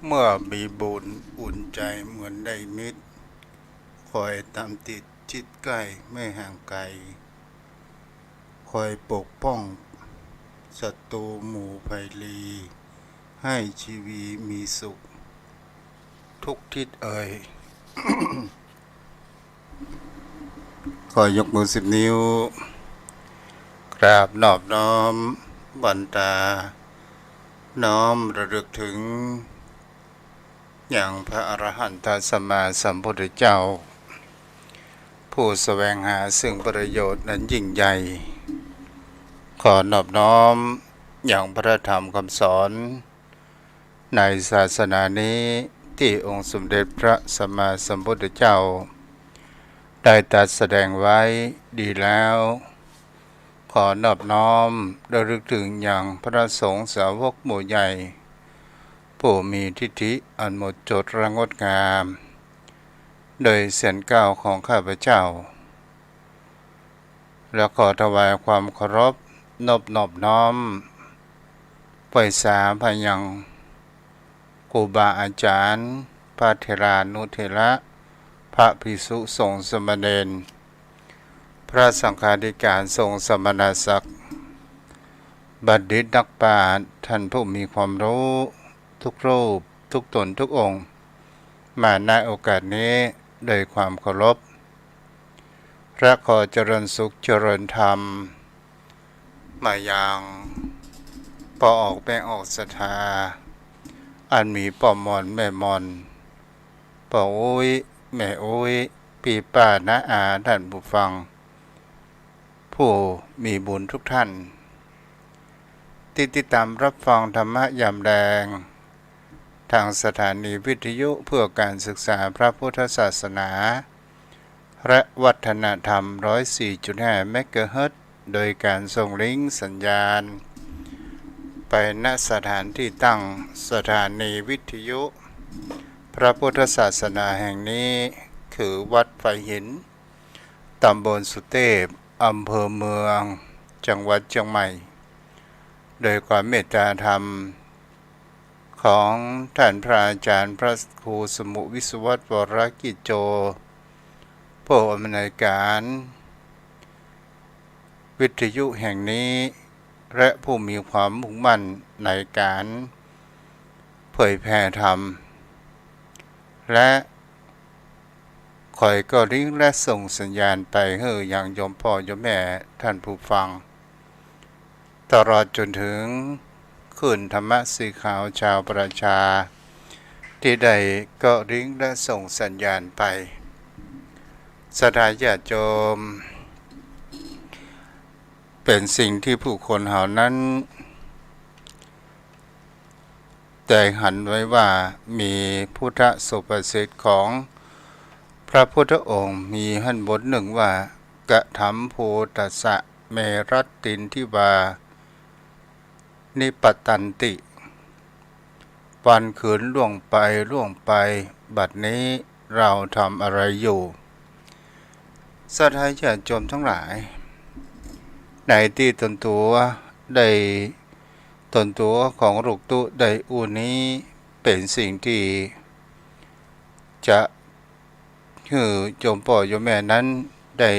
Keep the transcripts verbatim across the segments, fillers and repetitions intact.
เมื่อมีบุญอุ่นใจ๋เหมือนได้มิตร คอยต๋ามติดจิตใก้ไม่ห่างไก๋ คอยปกป้องศัตรู๋หมู่ภัยรี หื้อจีวีมีสุข ทุกทิศเอย ขอยกมือสิบนิ้ว กราบนอบน้อมวันตา น้อมระลึกเถิง ยังพระอรหันตสัมมาสัมพุทธเจ้า ผู้แสวงหาซึ่งประโยชน์อันยิ่งใหญ่ ขอนอบน้อมยังพระธรรมคำสอน ในศาสนานี้ตี้องค์สมเด็จพระสัมมาสัมพุทธเจ้า ได้ตรัสแสดงไว้ดีแล้ว ขอนอบน้อมระลึกเถิงยังพระสงฆ์สาวกหมู่ใหญ่ ผู้มีทิฏฐิอันหมดจดและงดงาม โดยเสียงกล่าวของข้าพเจ้า และขอถวายความเคารพนบนอบน้อม ไหว้สาไปยังครูบาอาจ๋ารย์ พระเถรานุเถระ พระภิกษุสงฆ์สามเณร พระสังฆาธิการสงฆ์สมณศักดิ์ บัณฑิตนักปราชญ์ ท่านผู้มีความรู้ทุกรูป ทุกต๋นทุกองค์ มา ณ โอกาสนี้ โดยความเคารพ และขอเจริญสุขเจริญธรรม มายังป้อออกแม่ออกศรัทธา อันมีป้อหม่อนแม่หม่อน ป้ออุ๊ยแม่อุ๊ย ปี้ป้าน้าอาท่านผู้ฟัง ผู้มีบุญทุกท่าน ตี้ติดต๋ามรับฟังธรรมะยามแลง ทางสถานีวิทยุเพื่อการศึกษาพระพุทธศาสนา และวัฒนธรรม ร้อยสี่จุดห้า เมกะเฮิรตซ์ โดยการส่งลิงก์สัญญาณ ไป ณ สถานที่ตั้งสถานีวิทยุพระพุทธศาสนาแห่งนี้ คือวัดไฟหิน ต๋ำบลสุเตพ อำเภอเมือง จังหวัดเจียงใหม่ โดยความเมตตาธรรมของท่านพระอาจ๋ารย์พระครูสมุห์ วิศวัตร วรกิจโจ ผู้อำนวยการวิทยุแห่งนี้ และผู้มีความมุ่งมั่นในการเผยแผ่ธรรม และ ข้อยก็ลิงก์และส่งสัญญาณไปหื้อยังโยมป้อโยมแม่ท่านผู้ฟัง ตลอดจ๋นเถิงคลื่นธรรมะสีขาวชาวประชา ตี้ได้ก็ลิงก์และส่งสัญญาณไป ศรัทธาญาติโยม เป๋นสิ่งตี้ผู้คนเฮานั้น ได้หันไว้ว่ามีพุทธสุภาษิตของพระพุทธองค์มีหั้นบทนึ่งว่า กะถำภูตัสสะ เมรัตตินทิวา นิปัตตันติ วันคืนล่วงไป ล่วงไป บัดนี้ เฮาทำอะไรอยู่ ศรัทธาญาติโยมตังหลาย ในตี้ต๋นตั๋วได้ ต๋นตั๋วของลูกตุ๊ได้อู้นี้ เป๋นสิ่งตี้จะหื้อโยมป้อโยมแม่นั้นได้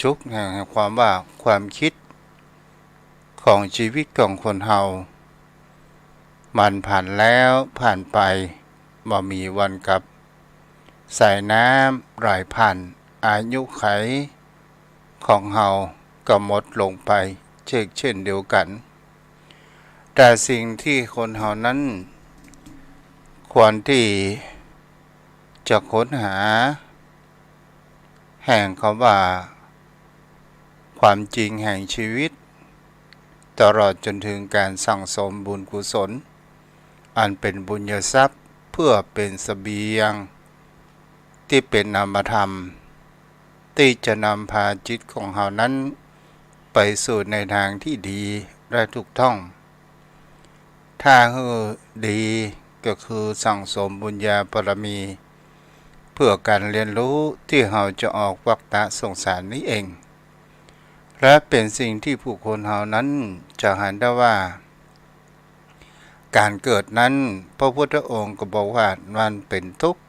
จุกแห่งความว่าความกึ๊ด ของจีวิตของคนเฮา มันผ่านแล้วผ่านไป บ่มีวันกลับ สายน้ำไหลผ่าน อายุขัยของเฮาก็หมดลงไป เช่น เช่นเดียวกั๋น แต่สิ่งตี้คนเฮานั้นควรตี้จะค้นหา แห่งกำว่า ความจริงแห่งจีวิต ตลอดจ๋นเถิงก๋านสั่งสมบุญกุศล อันเป๋นบุญญาทรัพย์ เปื้อเป๋นเสบียง ตี้เป๋นนามธรรม ตี้จะนำพาจิตของเฮานั้น ไปสู่ในตางตี้ดีและถูกต้อง ถ้าหื้อดีก็คือสั่งสมบุญญาบารมี เปื้อก๋านเฮียนฮู้ตี้เฮาจะออกวัฏฏะสงสารนี้เอง และเป๋นสิ่งตี้ผู้คนเฮานั้นจะหันได้ว่า ก๋านเกิดนั้น พระพุทธองค์ก็บอกว่ามันเป๋นตุ๊กข์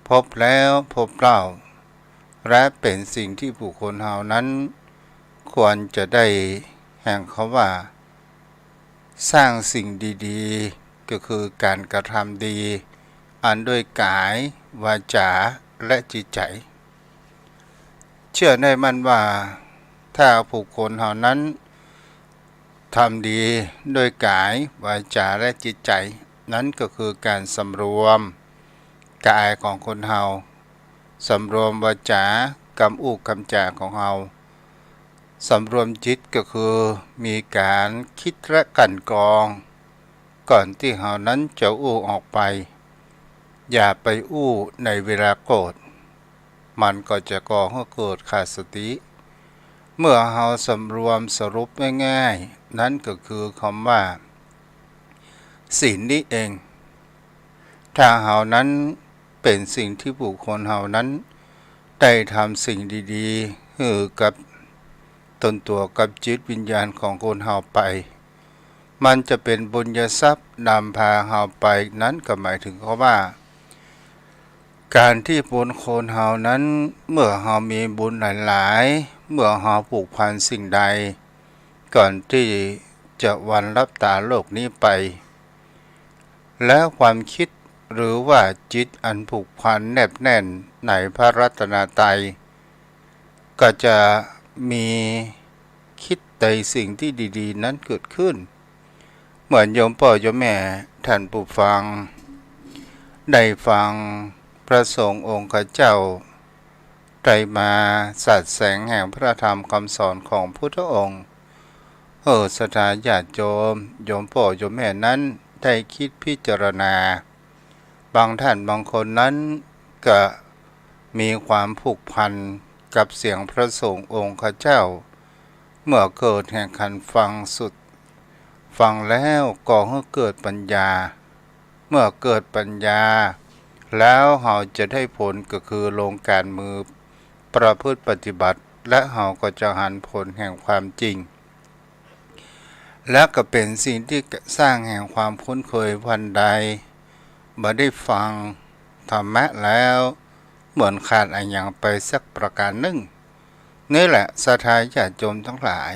พบแล้วพบเล่า และเป๋นสิ่งตี้บุคคลเฮานั้น ควรจะได้ แหมเขาว่า สร้างสิ่งดีๆ ก็คือก๋านกระทำดี อันด้วยก๋าย วาจา และจิตใจ๋ เจื้อได้มั่นว่า ถ้าบุคคลเฮานั้น ทำดีด้วยก๋าย วาจา และจิตใจ๋ นั้นก็คือก๋านสำรวมก๋ายของคนเฮา สำรวมวาจา กำอู้กำจ๋าของเฮา สำรวมจิตก็คือมีก๋านกึ๊ดและกลั่นกรอง ก่อนตี้เฮานั้นจะอู้ออกไป อย่าไปอู้ในเวลาโกรธ มันก็จะก่อหื้อเกิดขาดสติ เมื่อเฮาสำรวมสรุปง่ายๆ นั้นก็คือคำว่า ศีลนี้เอง ถ้าเฮานั้นเป๋นสิ่งตี้บุคคลเฮานั้น ได้ทำสิ่งดีๆ หื้อกับตนตั๋วกับจิตวิญญาณของคนเฮาไป มันจะเป๋นบุญญาทรัพย์นำพาเฮาไป นั้นก็หมายถึงเขาว่า ก๋านตี้บุคคลเฮานั้น เมื่อเฮามีบุญหลายๆ เมื่อเฮาผูกพันสิ่งใด ก่อนตี้จะวันลับต๋าโลกนี้ไป แล้วความกึ๊ดหรือว่าจิตอันผูกพันแนบแน่นในพระรัตนตรัย ก็จะมีกึ๊ดในสิ่งตี้ดีๆ นั้นเกิดขึ้น เหมือนโยมป้อโยมแม่ท่านผู้ฟัง ได้ฟังพระสงฆ์องค์ข้าเจ้า ได้มาสาดแสงแห่งพระธรรมคำสอนของพุทธองค์ หื้อศรัทธาญาติโยม โยมป้อโยมแม่นั้นได้กึ๊ดพิจารณา บางท่านบางคนนั้นก็มีความผูกพันกับเสียงพระสงฆ์องค์ข้าเจ้า เมื่อเกิดแห่งขันฟังสุด ฟังแล้วก่อหื้อเกิดปัญญา เมื่อเกิดปัญญาแล้วเฮาจะได้ผลก็คือลงก๋านมือประพฤติปฏิบัติ และเฮาก็จะหันผลแห่งความจริง และก็เป๋นสิ่งตี้สร้างแห่งความคุ้นเคย วันใดบ่ได้ฟังธรรมะแล้ว เหมือนขาดอะหยังไปสักประก๋านนึ่ง นี่แหละศรัทธาญาติโยมตังหลาย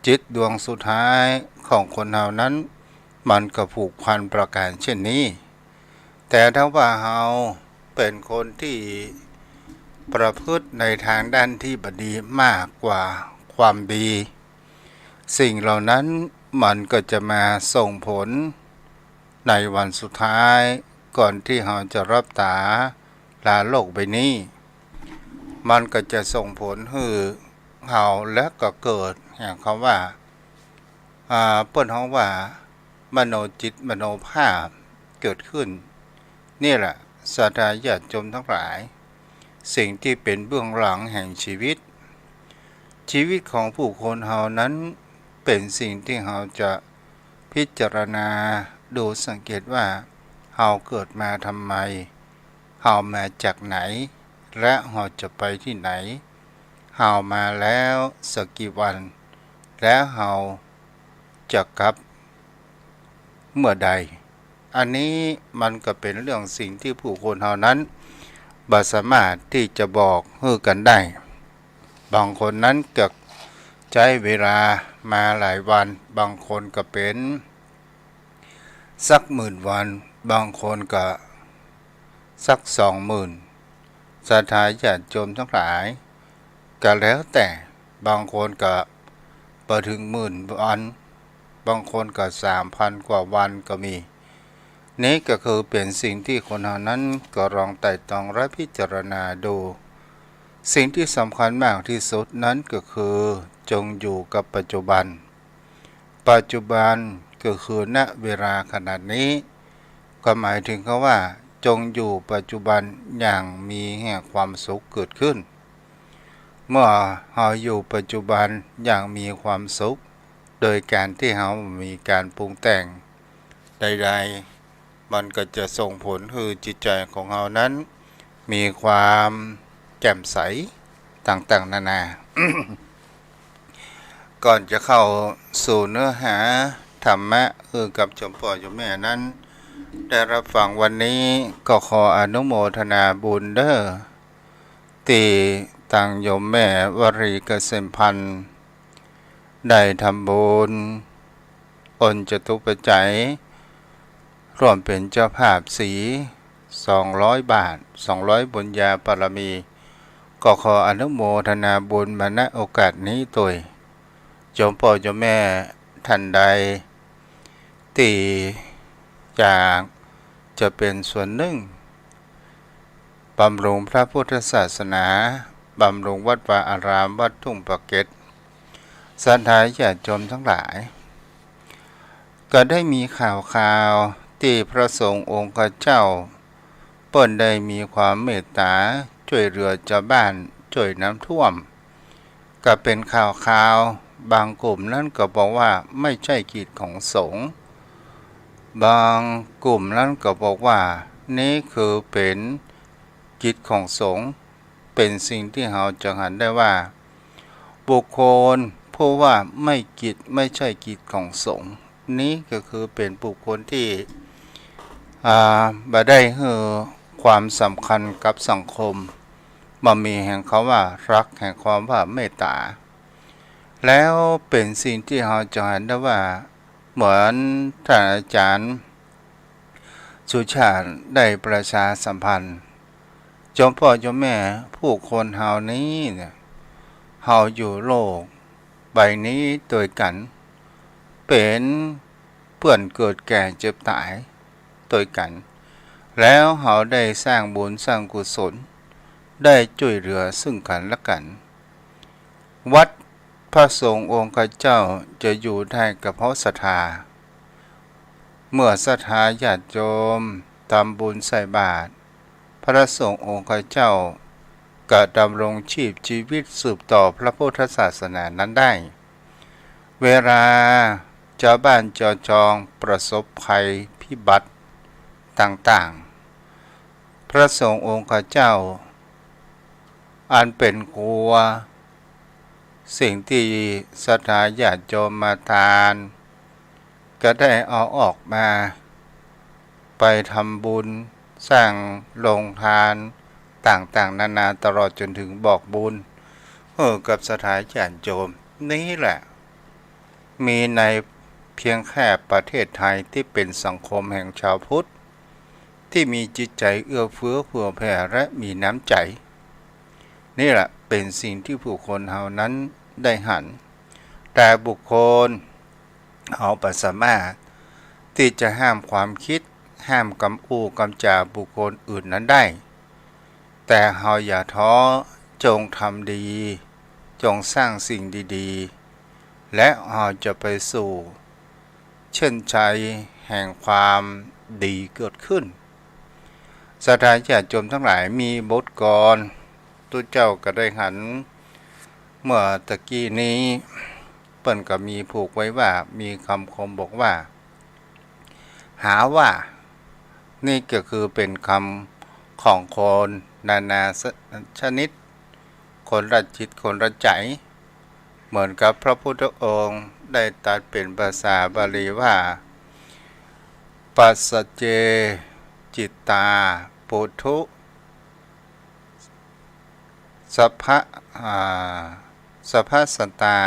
จิตดวงสุดท้ายของคนเฮานั้น มันก็ผูกพันประก๋านเช่นนี้ แต่ถ้าว่าเฮาเป๋นคนตี้ประพฤติในทางด้านตี้บ่ดีมากกว่าความดี สิ่งเหล่านั้นมันก็จะมาส่งผลในวันสุดท้าย ก่อนตี้เฮาจะลับต๋าลาโลกใบนี้ มันก็จะส่งผลหื้อเฮาและก็เกิดแห่งคำว่า อ่า เปิ้นฮ้องว่า มโนจิตมโนภาพเกิดขึ้น นี่แหละศรัทธาญาติโยมตังหลาย สิ่งตี้เป๋นเบื้องหลังแห่งชีวิต ชีวิตของบุคคลเฮานั้นเป๋นสิ่งตี้เฮาจะพิจารณาดูสังเกตว่า เฮาเกิดมาทำไม เฮามาจากไหน และเฮาจะไปตี้ไหน เฮามาแล้วสักกี่วัน และเฮาจะกลับเมื่อใด อันนี้มันก็เป๋นเรื่องสิ่งตี้บุคคลเฮานั้นบ่สามารถตี้จะบอกหื้อกั๋นได้ บางคนนั้นก็ใจ๊เวลามาหลายวัน บางคนก็เป๋นสักหมื่นวัน บางคนก็สักสองหมื่น ศรัทธาญาติโยมตังหลาย ก็แล้วแต่ บางคนก็บ่เถิงหมื่นวัน บางคนก็สามพันกว่าวันก็มี นี้ก็คือเป๋นสิ่งตี้คนเฮานั้นก็ลองไตร่ตรองและพิจารณาดู สิ่งตี้สำคัญมากตี้สุดนั้นก็คือ จงอยู่กับปัจจุบัน ปัจจุบันก็คือ ณ เวลาขณะนี้ ก็หมายถึงคำว่า จงอยู่ปัจจุบันอย่างมีแห่งความสุขเกิดขึ้น เมื่อเฮาอยู่ปัจจุบันอย่างมีความสุข โดยก๋านตี้เฮาบ่มีก๋านปรุงแต่งใดๆ มันก็จะส่งผลหื้อจิตใจ๋ของเฮานั้น มีความแจ่มใสต่างๆ นานา ก่อนจะเข้าสู่เนื้อหา ธรรมะหื้อกับโยมป้อโยมแม่นั้น ได้ฮับฟังวันนี้ ก็ขออนุโมทนาบุญเด้อ ตี้ตังโยมแม่วรีเกษมพันธ์ ได้ทำบุญ โอนจตุปัจจัย ร่วมเป๋นเจ้าภาพสี สองร้อยบาท สองร้อยบุญญาบารมี ก็ขออนุโมทนาบุญมา ณ โอกาสนี้ตวย โยมป้อโยมแม่ท่านใด ตี้อยากจะเป๋นส่วนนึ่ง บำรุงพระพุทธศาสนา บำรุงวัดวาอาราม วัดทุ่งปะเก็ด ศรัทธาญาติโยมทั้งหลาย ก็ได้มีข่าวคราวตี้พระสงฆ์องค์ข้าเจ้า เปิ้นได้มีความเมตต๋าจ้วยเหลือจาวบ้านจ้วยน้ำท่วม ก็เป๋นข่าวคราว บางกลุ่มนั้นก็บอกว่าไม่ใช่กิจของสงฆ์ บางกลุ่มนั้นก็บอกว่านี้คือเป๋นกิจของสงฆ์ เป๋นสิ่งตี้เฮาจะหันได้ว่า บุคคลผู้ว่าไม่กิจ ไม่ใช่กิจของสงฆ์ นี้ก็คือเป๋นบุคคลตี้ อ่า บ่ได้หื้อความสำคัญกับสังคม บ่มีแห่งคำว่าฮัก แห่งความว่าเมตต๋า แล้วเป๋นสิ่งตี้เฮาจะหันได้ว่า เหมือนท่านอาจารย์สุชาติได้ประชาสัมพันธ์ โยมป้อโยมแม่ ผู้คนเฮานี้เนี่ย เฮาอยู่โลกใบนี้ตวยกั๋น เป๋นเปื้อนเกิดแก่เจ็บต๋ายตวยกั๋น แล้วเฮาได้สร้างบุญสร้างกุศล ได้จ้วยเหลือซึ่งกั๋นและกั๋น วัดพระสงฆ์องค์ข้าเจ้าจะอยู่ได้ก็เพราะศรัทธา เมื่อศรัทธาญาติโยมทำบุญใส่บาตร พระสงฆ์องค์ข้าเจ้าก็ดำรงชีพชีวิตสืบต่อพระพุทธศาสนานั้นได้ เวลาจาวบ้านจาวจองประสบภัยพิบัติต่างๆ พระสงฆ์องค์ข้าเจ้า อันเป๋นครัว สิ่งตี้ศรัทธาญาติโยมมาตาน ก็ได้เอาออกมา ไปทำบุญ สร้างโรงทานต่างๆ นานา ตลอดจนถึงบอกบุญ เออ กับศรัทธาญาติโยม นี้แหละ มีในเพียงแค่ประเทศไทยตี้เป๋นสังคมแห่งชาวพุทธ ตี้มีจิตใจ๋เอื้อเฟื้อเผื่อแผ่และมีน้ำใจ๋ นี่แหละเป๋นสิ่งตี้บุคคลเฮานั้นได้หัน แต่บุคคลเฮาบ่สามารถตี้จะห้ามความกึ๊ด ห้ามกำอู้กำจ๋าบุคคลอื่นนั้นได้ แต่เฮาอย่าท้อ จงทำดี จงสร้างสิ่งดีๆ และเฮาจะไปสู่เส้นชัยแห่งความดีเกิดขึ้น ศรัทธาญาติโยมทั้งหลาย มีบทกลอน ตุ๊เจ้าก็ได้หันเมื่อตะกี้นี้ เปิ้นก็มีผูกไว้ว่า มีกำคมบอกว่า หาว่า นี่ก็คือเป๋นกำของคนนานาชนิด คนละจิตคนละใจ๋ เหมือนกับพระพุทธองค์ได้ตรัสเป๋นภาษาบาลีว่า ปัสสะเจ จิตตา ปุถุ สัพพะ อ่า สัพพะสัตตา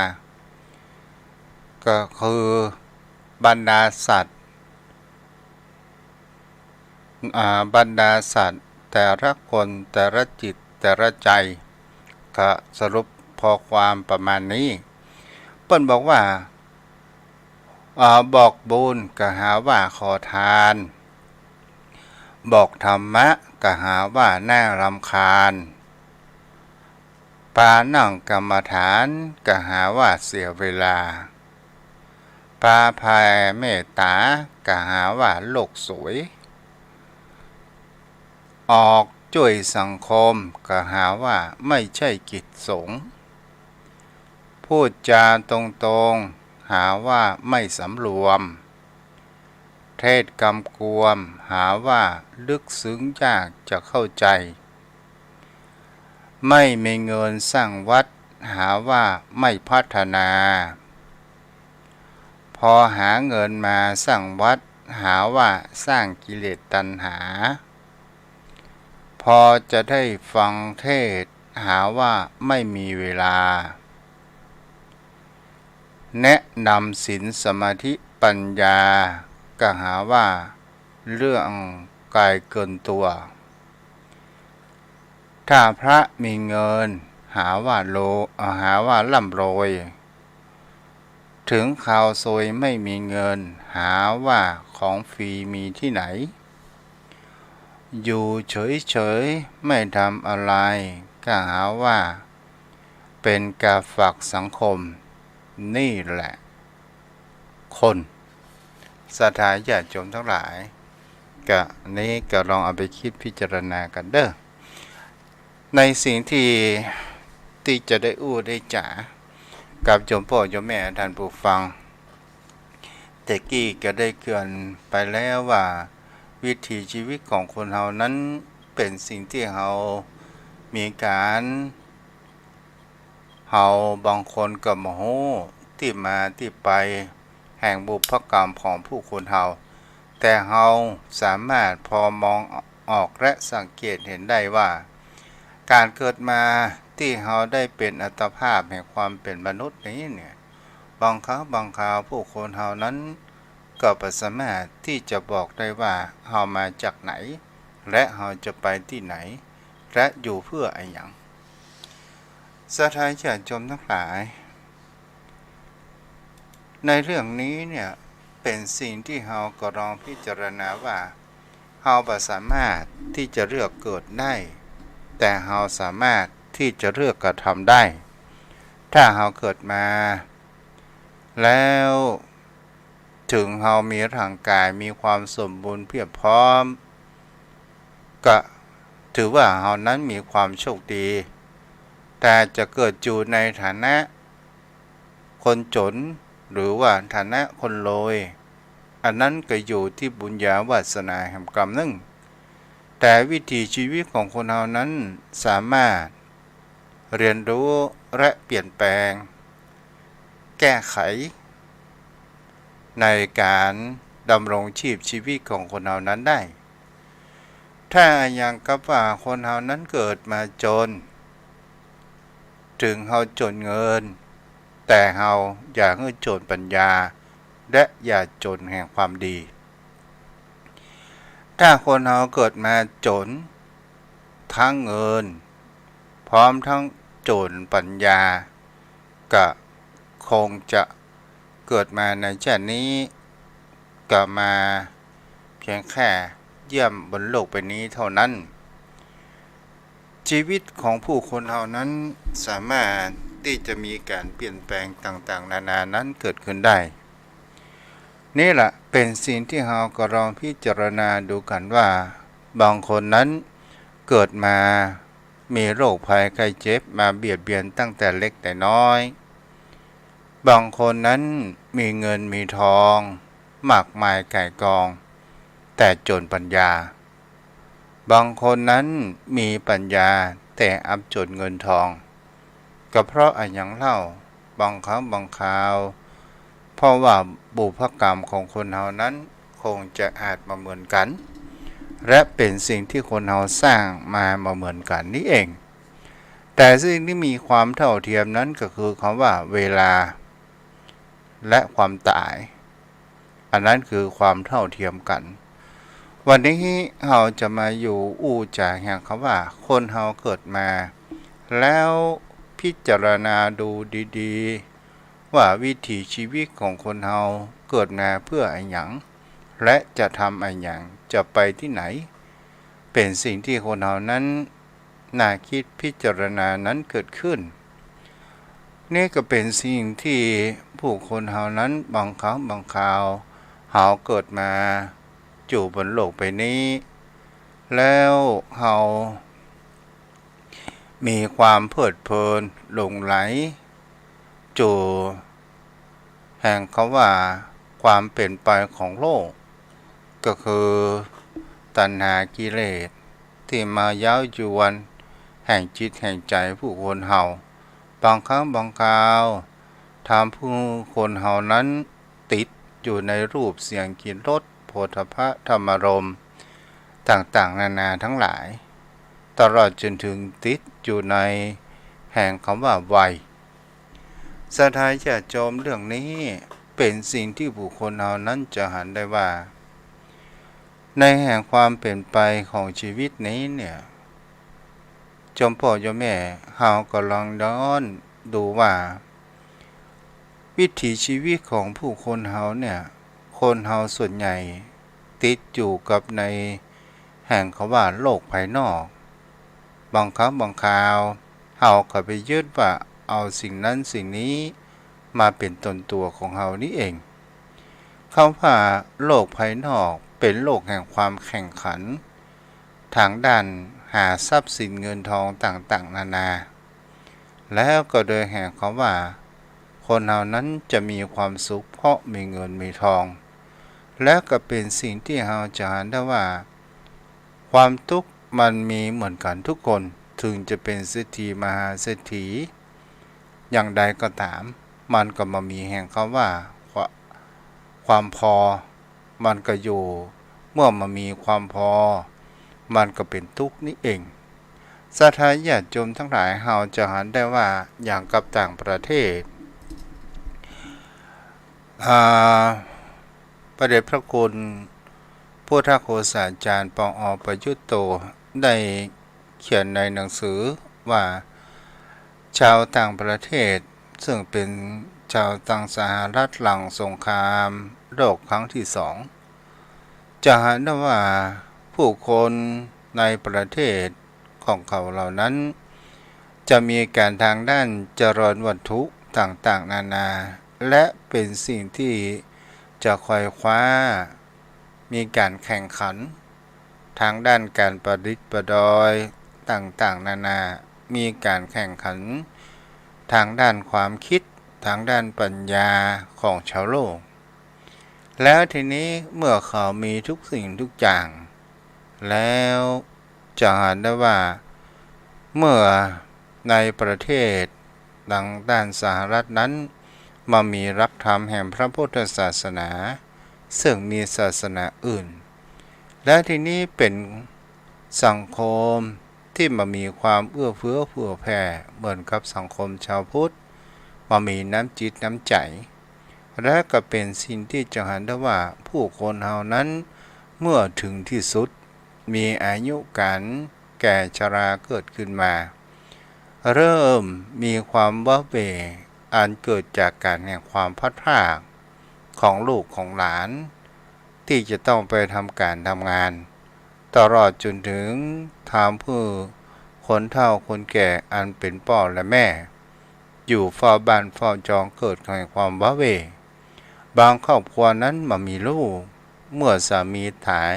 ก็คือบรรดาสัตว์ อ่า บรรดาสัตว์แต่ละคนแต่ละจิตแต่ละใจ๋ ก็สรุปพอความประมาณนี้ เปิ้นบอกว่า อ่า บอกบุญก็หาว่าขอทาน บอกธรรมะก็หาว่าน่ารำคาญ ปานั่งกรรมฐานก็หาว่าเสียเวลา ปาแผ่เมตต๋าก็หาว่าโลกสวย ออกจ้วยสังคมก็หาว่าไม่ใช่กิจสงฆ์ พูดจาตรงๆ หาว่าไม่สำรวม เทศน์กำกวมหาว่าลึกซึ้งยากจะเข้าใจ๋ ไม่มีเงินสร้างวัดหาว่าไม่พัฒนา พ พอหาเงินมาสร้างวัด หาว่าสร้างกิเลสตัณหา พอจะได้ฟังเทศน์ หาว่าไม่มีเวลา แนะนำศีลสมาธิปัญญา ก็หาว่าเรื่องไกลเกินตัว ถ้าพระมีเงิน หาว่าโล- เอ่อ หาว่าร่ำรวย ถึงคราวซวยไม่มีเงิน หาว่าของฟรีมีที่ไหน อยู่เฉยๆ ไม่ทำอะไร ก็หาว่าเป็นกาฝากสังคม นี่แหละ คน ศรัทธาญาติโยมทั้งหลาย ก็นี้ก็ลองเอาไปคิดพิจารณากั๋นเด้อ ในสิ่งตี้ ตี้จะได้อู้ได้จ๋ากับโยมป้อโยมแม่ท่านผู้ฟัง แต่กี้ก็ได้เกริ่นไปแล้วว่า วิถีชีวิตของคนเฮานั้นเป๋นสิ่งตี้เฮามีก๋าน เฮาบางคนก็บ่ฮู้ตี้มาตี้ไปแห่งบุพกรรมของผู้คนเฮา แต่เฮาสามารถพอมองออกและสังเกตเห็นได้ว่า ก๋านเกิดมาตี้เฮาได้เป๋นอัตภาพแห่งความเป๋นมนุษย์นี้เนี่ย บางครั้งบางคราวผู้คนเฮานั้นก็บ่สามารถตี้จะบอกได้ว่าเฮามาจากไหน และเฮาจะไปตี้ไหน และอยู่เพื่ออะหยัง ศรัทธาญาติโยมทั้งหลาย ในเรื่องนี้เนี่ยเป๋นสิ่งตี้เฮาก็ลองพิจารณาว่า เฮาบ่สามารถตี้จะเลือกเกิดได้ แต่เฮาสามารถตี้จะเลือกกระทำได้ ถ้าเฮาเกิดมาแล้ว ถึงเฮามีร่างก๋ายมีความสมบูรณ์เพียบพร้อม ก็ถือว่าเฮานั้นมีความโชคดี แต่จะเกิดอยู่ในฐานะคนจ๋น หรือว่าฐานะคนรวย อันนั้นก็อยู่ตี้บุญญาวาสนาแห่งกรรมนึ่ง แต่วิถีชีวิตของคนเฮานั้นสามารถเรียนรู้และเปลี่ยนแปลง แก้ไข ในก๋านดำรงชีพชีวิตของคนเฮานั้นได้ ถ้าอย่างกับว่าคนเฮานั้นเกิดมาจ๋น ถึงเฮาจ๋นเงิน แต่เฮาอย่าหื้อจ๋นปัญญา และอย่าจ๋นแห่งความดี ถ้าคนเฮาเกิดมาจ๋นตังเงิน พร้อมตังจ๋นปัญญา ก็คงจะเกิดมาในชาตินี้ ก็มาเพียงแค่เยี่ยมบนโลกใบนี้เท่านั้น ชีวิตของผู้คนเฮานั้นสามารถตี้จะมีก๋านเปลี่ยนแปลงต่างๆ นานานั้นเกิดขึ้นได้ นี่แหละเป๋นสิ่งตี้เฮาก็ลองพิจารณาดูกั๋นว่า บางคนนั้นเกิดมามีโรคภัยไข้เจ็บมาเบียดเบียนตั้งแต่เล็กแต่น้อย บางคนนั้นมีเงินมีทองมากมายก่ายกอง แต่จ๋นปัญญา บางคนนั้นมีปัญญาแต่อับจ๋นเงินทอง ก็เพราะอะหยังเล่า บางครั้งบางคราว เพราะว่าบุพกรรมของคนเฮานั้นคงจะอาจบ่เหมือนกั๋น และเป๋นสิ่งตี้คนเฮาสร้างมาบ่เหมือนกั๋นนี้เอง แต่สิ่งตี้มีความเท่าเทียมนั้นก็คือคำว่าเวลา และความต๋าย อันนั้นคือความเท่าเทียมกั๋น วันนี้เฮาจะมาอยู่อู้จ๋าแห่งคำว่าคนเฮาเกิดมา แล้วพิจารณาดูดีๆ ว่าวิถีชีวิตของคนเฮาเกิดมาเพื่ออะหยัง และจะทำอะหยัง จะไปตี้ไหน เป๋นสิ่งตี้คนเฮานั้น น่าคิดพิจารณานั้นเกิดขึ้น นี่ก็เป๋นสิ่งตี้ผู้คนเฮานั้นบางครั้งบางคราว เฮาเกิดมาอยู่บนโลกใบนี้ แล้วเฮามีความเพลิดเพลินหลงใหล อยู่แห่งคำว่าความเป๋นไปของโลก ก็คือตัณหากิเลสตี้มาเย้ายวนแห่งจิตแห่งใจ๋ผู้คนเฮา บางครั้งบางคราว ทำผู้คนเฮานั้น ติดอยู่ในรูปเสียงกลิ่นรสโผฏฐัพพะธรรมารมณ์ต่างๆ นานาทั้งหลาย ตลอดจนถึงติดอยู่ในแห่งคำว่าวัย ศรัทธาญาติโยม เรื่องนี้เป๋นสิ่งตี้บุคคลเฮานั้นจะหันได้ว่า ในแห่งความเป๋นไปของชีวิตนี้เนี่ย โยมป้อโยมแม่ เฮาก็ลองย้อนดูว่า วิถีชีวิตของผู้คนเฮาเนี่ย คนเฮาส่วนใหญ่ติดอยู่กับในแห่งคำว่าโลกภายนอก บางครั้งบางคราว เฮาก็ไปยึดว่าเอาสิ่งนั้นสิ่งนี้มาเป๋นตนตั๋วของเฮานี่เอง คำว่าโลกภายนอกเป๋นโลกแห่งความแข่งขัน ตางด้านหาทรัพย์สินเงินทองต่างๆ นานา แล้วก็โดยแห่งคำว่า คนเฮานั้นจะมีความสุขเพราะมีเงินมีทอง และก็เป๋นสิ่งตี้เฮาจะหันได้ว่า ความตุ๊กข์มันมีเหมือนกั๋นทุกคน เถิงจะเป๋นเศรษฐีมหาเศรษฐีอย่างใดก็ต๋าม มันก็บ่มีแห่งคำว่า ความ ความพอ มันก็อยู่ เมื่อบ่มีความพอ มันก็เป๋นตุ๊กข์นี่เอง ศรัทธาญาติโยมทั้งหลาย เฮาจะหันได้ว่าอย่างกับต่างประเทศ อ่า พระเดชพระคุณพุทธโฆษาจารย์ ปอ.ประยุตโต ได้เขียนในหนังสือว่า ชาวต่างประเทศ ซึ่งเป๋นชาวตางสหรัฐหลังสงครามโลกครั้งตี้สอง จะหันได้ว่าผู้คนในประเทศของเขาเหล่านั้น จะมีก๋านตางด้านเจริญวัตถุต่างๆ นานา และเป๋นสิ่งตี้จะไขว่คว้า มีก๋านแข่งขัน ตางด้านก๋านประดิษฐ์ประดอยต่างๆ นานา มีก๋านแข่งขัน ตางด้านความกึ๊ด ตางด้านปัญญาของชาวโลก แล้วทีนี้เมื่อเขามีทุกสิ่งทุกอย่างแล้ว จะหันได้ว่า เมื่อในประเทศตางด้านสหรัฐนั้น บ่มีหลักธรรมแห่งพระพุทธศาสนา ซึ่งมีศาสนาอื่น และทีนี้เป๋นสังคมตี้บ่มีความเอื้อเฟื้อเผื่อแผ่เหมือนกับสังคมชาวพุทธ บ่มีน้ำจิตน้ำใจ๋ และก็เป๋นสิ่งตี้จะหันได้ว่าผู้คนเฮานั้น เมื่อเถิงตี้สุด มีอายุก๋านแก่ชราเกิดขึ้นมา เริ่มมีความว้าเหว่ อันเกิดจากก๋านแห่งความพลัดพรากของลูกของหลาน ตี้จะต้องไปทำก๋านทำงาน ตลอดจ๋นเถิงตามผู้คนเฒ่าคนแก่อันเป๋นป้อและแม่ อยู่เฝ้าบ้านเฝ้าจอง เกิดแห่งความว้าเหว่ บางครอบครัวนั้นบ่มีลูก เมื่อสามีต๋าย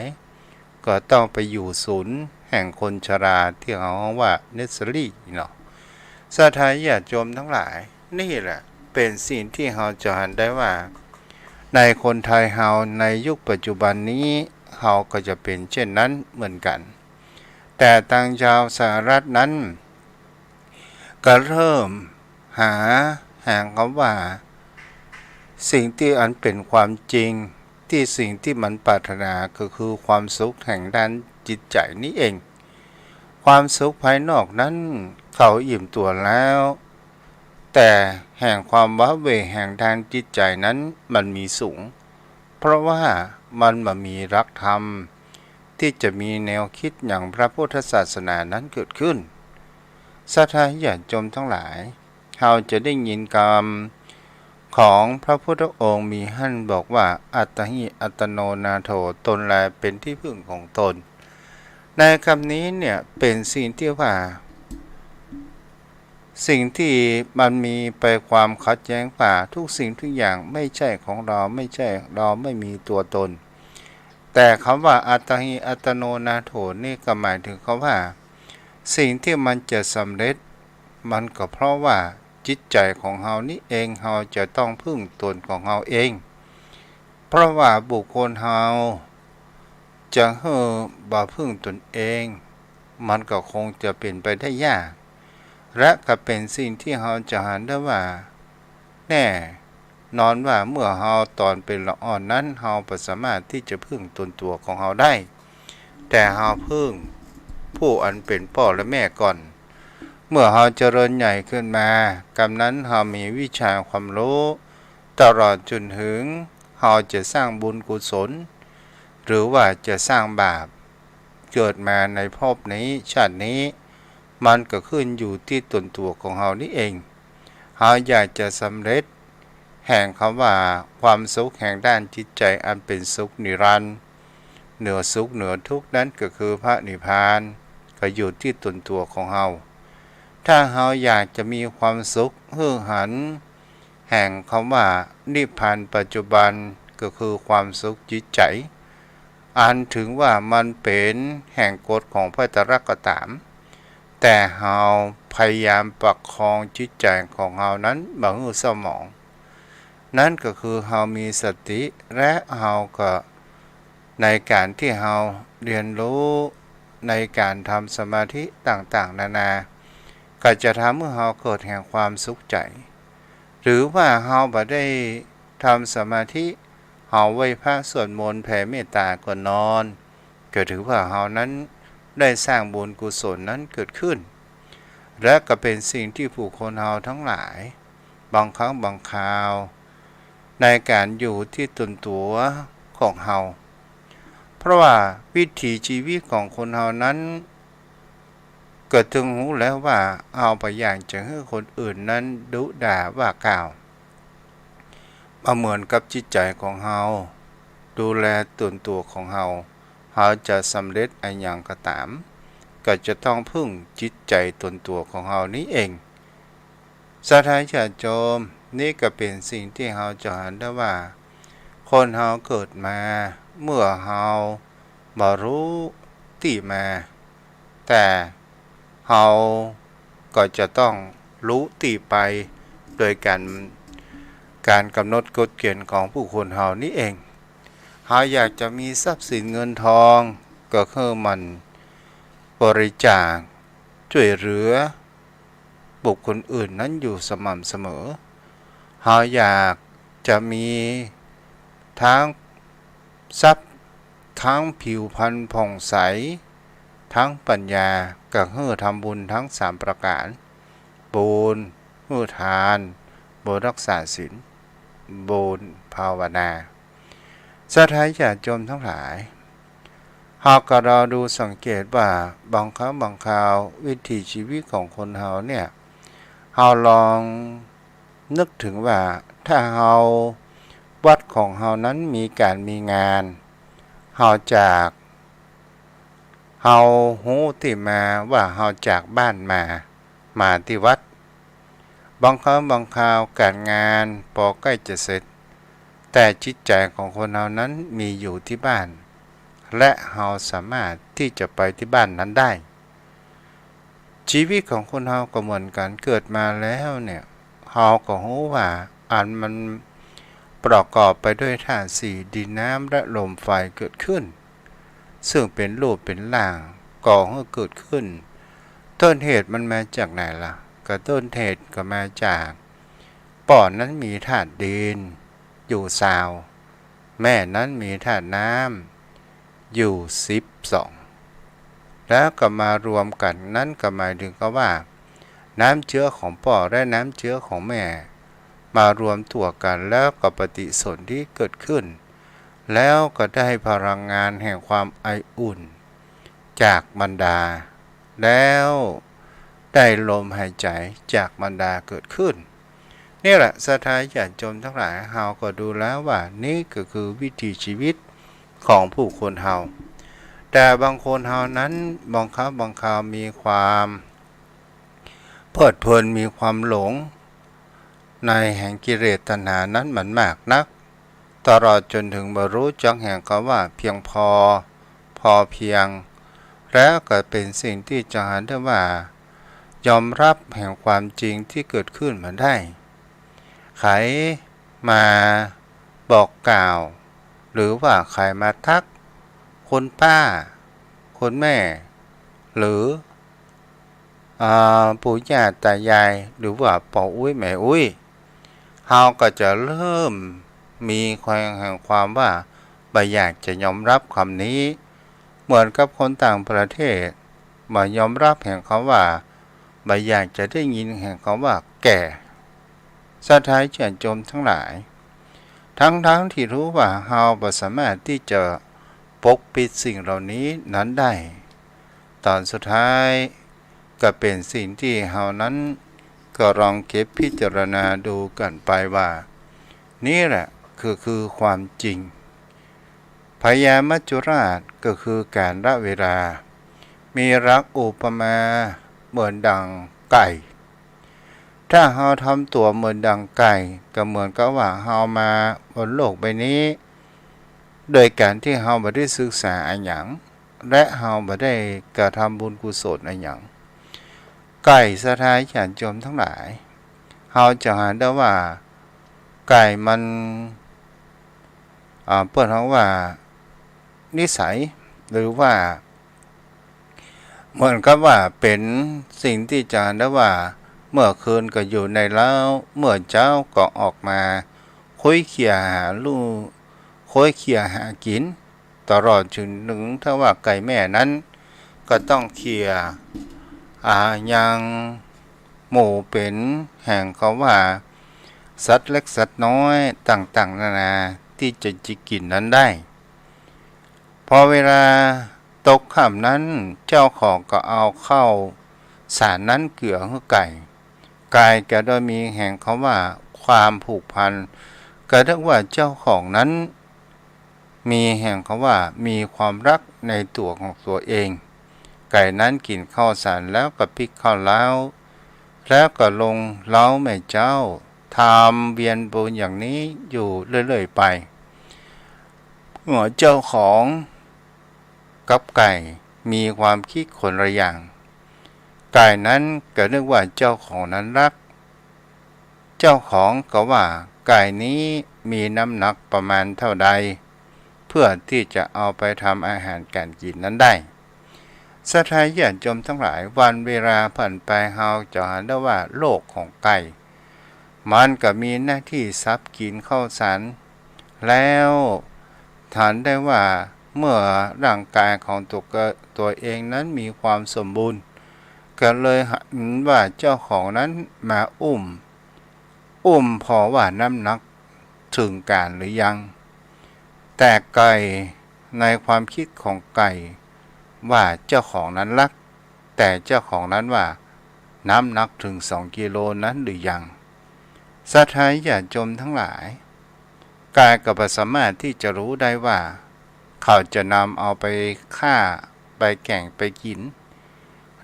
ก็ต้องไปอยู่ศูนย์แห่งคนชราตี้เฮาฮ้องว่าเนอร์เซอรี่เนาะ ศรัทธาญาติโยมตังหลาย นี่แหละเป๋นสิ่งตี้เฮาจะหันได้ว่า ในคนไทยเฮาในยุคปัจจุบันนี้ เฮาก็จะเป๋นเจ้นนั้นเหมือนกั๋น แต่ตางจาวสหรัฐนั้น ก็เริ่มหา หาคำว่า สิ่งตี้อันเป๋นความจริง ตี้สิ่งตี้มันปรารถนาก็คือความสุขแห่งด้านจิตใจ๋นี่เอง ความสุขภายนอกนั้นเขาอิ่มตั๋วแล้ว แต่แห่งความว้าเหว่แห่งด้านจิตใจ๋นั้นมันมีสูง เพราะว่ามันบ่มีหลักธรรม ตี้จะมีแนวกึ๊ดอย่างพระพุทธศาสนานั้นเกิดขึ้น ศรัทธาญาติโยมตังหลาย เฮาจะได้ยินกำของพระพุทธองค์มีหั้นบอกว่า อัตตาหิ อัตตโน นาโถ ตนแลเป๋นตี้พึ่งของตน ในกำนี้เนี่ยเป๋นสิ่งตี้ว่า สิ่งตี้มันมีไปความขัดแย้งว่า ทุกสิ่งทุกอย่างไม่ใช่ของเรา ไม่ใช่เรา ไม่มีตัวตน แต่กำว่า อัตตาหิ อัตตโน นาโถ นี่ก็หมายเถิงกำว่า สิ่งตี้มันจะสำเร็จ มันก็เพราะว่าจิตใจ๋ของเฮานี่เอง เฮาจะต้องพึ่งตนของเฮาเอง เพราะว่าบุคคลเฮาจะหื้อบ่พึ่งตนเอง มันก็คงจะเป๋นไปได้ยาก และก็เป๋นสิ่งตี้เฮาจะหันได้ว่า แน่ นอนว่าเมื่อเฮาต๋อนเป๋นละอ่อนนั้น เฮาบ่สามารถตี้จะพึ่งตนตั๋วของเฮาได้ แต่เฮาพึ่งผู้อันเป๋นป้อและแม่ก่อน เมื่อเฮาเจริญใหญ่ขึ้นมา กำนั้นเฮามีวิชาความฮู้ ตลอดจ๋นเถิงเฮาจะสร้างบุญกุศล หรือว่าจะสร้างบาป เกิดมาในภพนี้ชาตินี้ มันก็ขึ้นอยู่ตี้ตนตั๋วของเฮานี้เอง เฮาอยากจะสำเร็จ แห่งกำว่าความสุขแห่งด้านจิตใจ๋อันเป๋นสุขนิรันดร์ เหนือสุขเหนือทุกข์นั้นก็คือพระนิพพาน ก็อยู่ตี้ตนตั๋วของเฮา ถ้าเฮาอยากจะมีความสุขหื้อหัน แห่งกำว่านิพพานปัจจุบัน ก็คือความสุขจิตใจ๋ อันถึงว่ามันเป๋นแห่งกฎของพระไตรลักษณ์ก็ต๋าม แต่เฮาพยายามประคองจิตใจ๋ของเฮานั้นบ่หื้อเศร้าหมอง นั้นก็คือเฮามีสติ และเฮาก็ ในก๋านตี้เฮาเฮียนฮู้ ในก๋านทำสมาธิต่างๆ นานา ก็จะทำหื้อเฮาเกิดแห่งความสุขใจ๋ หรือว่าเฮาบ่ได้ทำสมาธิ เฮาไหว้พระสวดมนต์แผ่เมตต๋าก่อนนอน ก็ถือว่าเฮานั้นได้สร้างบุญกุศลนั้นเกิดขึ้น และก็เป๋นสิ่งตี้ผู้คนเฮาตังหลาย บางครั้งบางคราว ในก๋านอยู่ตี้ตนตั๋วของเฮา เพราะว่าวิถีชีวิตของคนเฮานั้น ก็ตึงฮู้แล้วว่าเฮาบ่อยากจะหื้อคนอื่นนั้นดุด่าว่ากล่าว บ่เหมือนกับจิตใจ๋ของเฮา ดูแลตนตั๋วของเฮา เฮาจะสำเร็จอะหยังก็ต๋าม ก็จะต้องพึ่งจิตใจ๋ตนตั๋วของเฮานี้เอง ศรัทธาญาติโยม นี้ก็เป๋นสิ่งตี้เฮาจะหันได้ว่า คนเฮาเกิดมา เมื่อเฮาบ่ฮู้ตี้มา แต่เฮาก็จะต้องฮู้ตี้ไป โดยก๋าน ก๋านกำหนดกฎเกณฑ์ของผู้คนเฮานี้เอง เฮาอยากจะมีทรัพย์สินเงินทอง ก็คือหมั่นบริจาค ช่วยเหลือบุคคลอื่นนั้นอยู่สม่ำเสมอ เฮาอยากจะมีทั้งทรัพย์ ทั้งผิวพรรณผ่องใส ทั้งปัญญา ก็หื้อทำบุญทั้งสามประก๋าน บุญหื้อทาน บุญรักษาศีล บุญภาวนา ศรัทธาญาติโยมตังหลาย เฮาก็ลองดูสังเกตว่าบางครั้งบางคราววิถีชีวิตของคนเฮาเนี่ย เฮาลองนึกถึงว่าถ้าเฮา วัดของเฮานั้นมีก๋านมีงาน เฮาจาก เฮาฮู้ตี้มาว่าเฮาจากบ้านมา มาตี้วัด บางครั้งบางคราวก๋านงานปอใก้จะเสร็จ แต่จิตใจ๋ของคนเฮานั้นมีอยู่ตี้บ้าน และเฮาสามารถตี้จะไปตี้บ้านนั้นได้ ชีวิตของคนเฮาก็เหมือนกั๋น เกิดมาแล้วเนี่ย เฮาก็ฮู้ว่าอันมันประกอบไปด้วยธาตุสี่ ดิน น้ำ และลม ไฟ เกิดขึ้น ซึ่งเป๋นรูปเป๋นร่างก่อหื้อเกิดขึ้น ต้นเหตุมันมาจากไหนล่ะ ก็ต้นเหตุก็มาจาก ป้อนั้นมีธาตุดินอยู่ซาว แม่นั้นมีธาตุน้ำอยู่สิบสอง แล้วก็มารวมกั๋น นั้นก็หมายถึงกับว่า น้ำเจื๊อของป้อและน้ำเจื๊อของแม่ มารวมตั๋วกั๋น แล้วก็ปฏิสนธิเกิดขึ้น แล้วก็ได้พลังงานแห่งความไออุ่น จากมารดา แล้วได้ลมหายใจ๋จากมารดาเกิดขึ้น นี่แหละ ศรัทธาญาติโยมตังหลาย เฮาก็ดูแล้วว่านี่ก็คือวิถีชีวิตของผู้คนเฮา แต่บางคนเฮานั้น บางครั้งบางคราวมีความเพลิดเพลิน มีความหลง ในแห่งกิเลสตัณหานั้นมันมากนัก ตลอดจ๋นเถิงบ่ฮู้จักแห่งกำว่าเพียงพอ พอเพียง แล้วก็เป๋นสิ่งตี้จะหันได้ว่า ยอมฮับแห่งความจริงตี้เกิดขึ้นมาได้ ใผมาบอกกล่าว หรือว่าใผมาทัก คุณป้า คุณแม่ หรือ อ่า ปู่ย่าตายาย หรือว่าป้ออุ๊ยแม่อุ๊ย เฮาก็จะเริ่มมีความ แห่งความว่าบ่อยากจะยอมรับกำนี้ เหมือนกับคนต่างประเทศ บ่ยอมรับแห่งกำว่า บ่อยากจะได้ยินแห่งกำว่าแก่ ศรัทธาญาติโยมทั้งหลาย ทั้งๆ ตี้ฮู้ว่าเฮาบ่สามารถตี้จะปกปิดสิ่งเหล่านี้นั้นได้ ต๋อนสุดท้ายก็เป๋นสิ่งตี้เฮานั้นก็ลองเก็บพิจารณาดูกั๋นไปว่า นี่แหละคือ คือความจริง พญามัจจุราชก็คือก๋าลเวลา มีหลักอุปมาเหมือนดังไก่ ถ้าเฮาทำตั๋วเหมือนดังไก่ ก็เหมือนกับว่าเฮามาบนโลกใบนี้ โดยก๋านตี้เฮาบ่ได้ศึกษาอะหยัง และเฮาบ่ได้กระทำบุญกุศลอะหยัง ไก่ ศรัทธาญาติโยมทั้งหลาย เฮาจะหันได้ว่า ไก่มัน อ่า เปิ้นฮ้องว่านิสัย หรือว่า เหมือนกับว่าเป๋นสิ่งตี้จะหันได้ว่า เมื่อคืนก็อยู่ในเล้า เมื่อเจ๊าก็ออกมา คุยเขี่ยหาลู่ คุยเขี่ยหากิ๋น ตลอดจนถึงถ้าว่าไก่แม่นั้น ก็ต้องเขี่ย อ่า ยังหมู่เป๋นแห่งกำว่า สัตว์เล็กสัตว์น้อยต่างๆ นานา ตี้จะ จะกิ๋นนั้นได้ พอเวลาตกค่ำนั้น เจ้าของก็เอาข้าวสารนั้นเกื้อหื้อไก่ ไก่ก็ได้มีแห่งกำว่าความผูกพัน ก็เรียกว่าเจ้าของนั้น มีแห่งกำว่ามีความฮักในตั๋วของตั๋วเอง ไก่นั้นกิ๋นข้าวสารแล้วก็ปิ๊กข้าวเล้า แล้วก็ลงเล้าแม่เจ๊า ทำเวียนวนอย่างนี้อยู่เรื่อยๆ ไป เมื่อเจ้าของกับไก่มีความคิดคนละอย่าง ไก่นั้นก็นึกว่าเจ้าของนั้นฮัก เจ้าของก็ว่า ไก่นี้มีน้ำหนักประมาณเท่าใด เพื่อตี้จะเอาไปทำอาหารก๋านกิ๋นนั้นได้ ศรัทธาญาติโยมทั้งหลาย วันเวลาผ่านไป เฮาจะหันได้ว่าโลกของไก่ มันก็มีหน้าตี้สับกิ๋นข้าวสาร แล้วหันได้ว่าเมื่อร่างกายของตั๋วเก- ตั๋วเองนั้นมีความสมบูรณ์ ก็เลยหันว่าเจ้าของนั้นมาอุ้ม อุ้มผ่อว่าน้ำหนักเถิงก๋านหรือยัง แต่ไก่ในความคิดของไก่ว่าเจ้าของนั้นฮัก แต่เจ้าของนั้นว่าน้ำหนักเถิงสองกิโลนั้นหรือยัง ศรัทธาญาติโยมทั้งหลาย ไก่ก็บ่สามารถตี้จะฮู้ได้ว่า เขาจะนำเอาไปฆ่า ไปแก๋ง ไปกิ๋น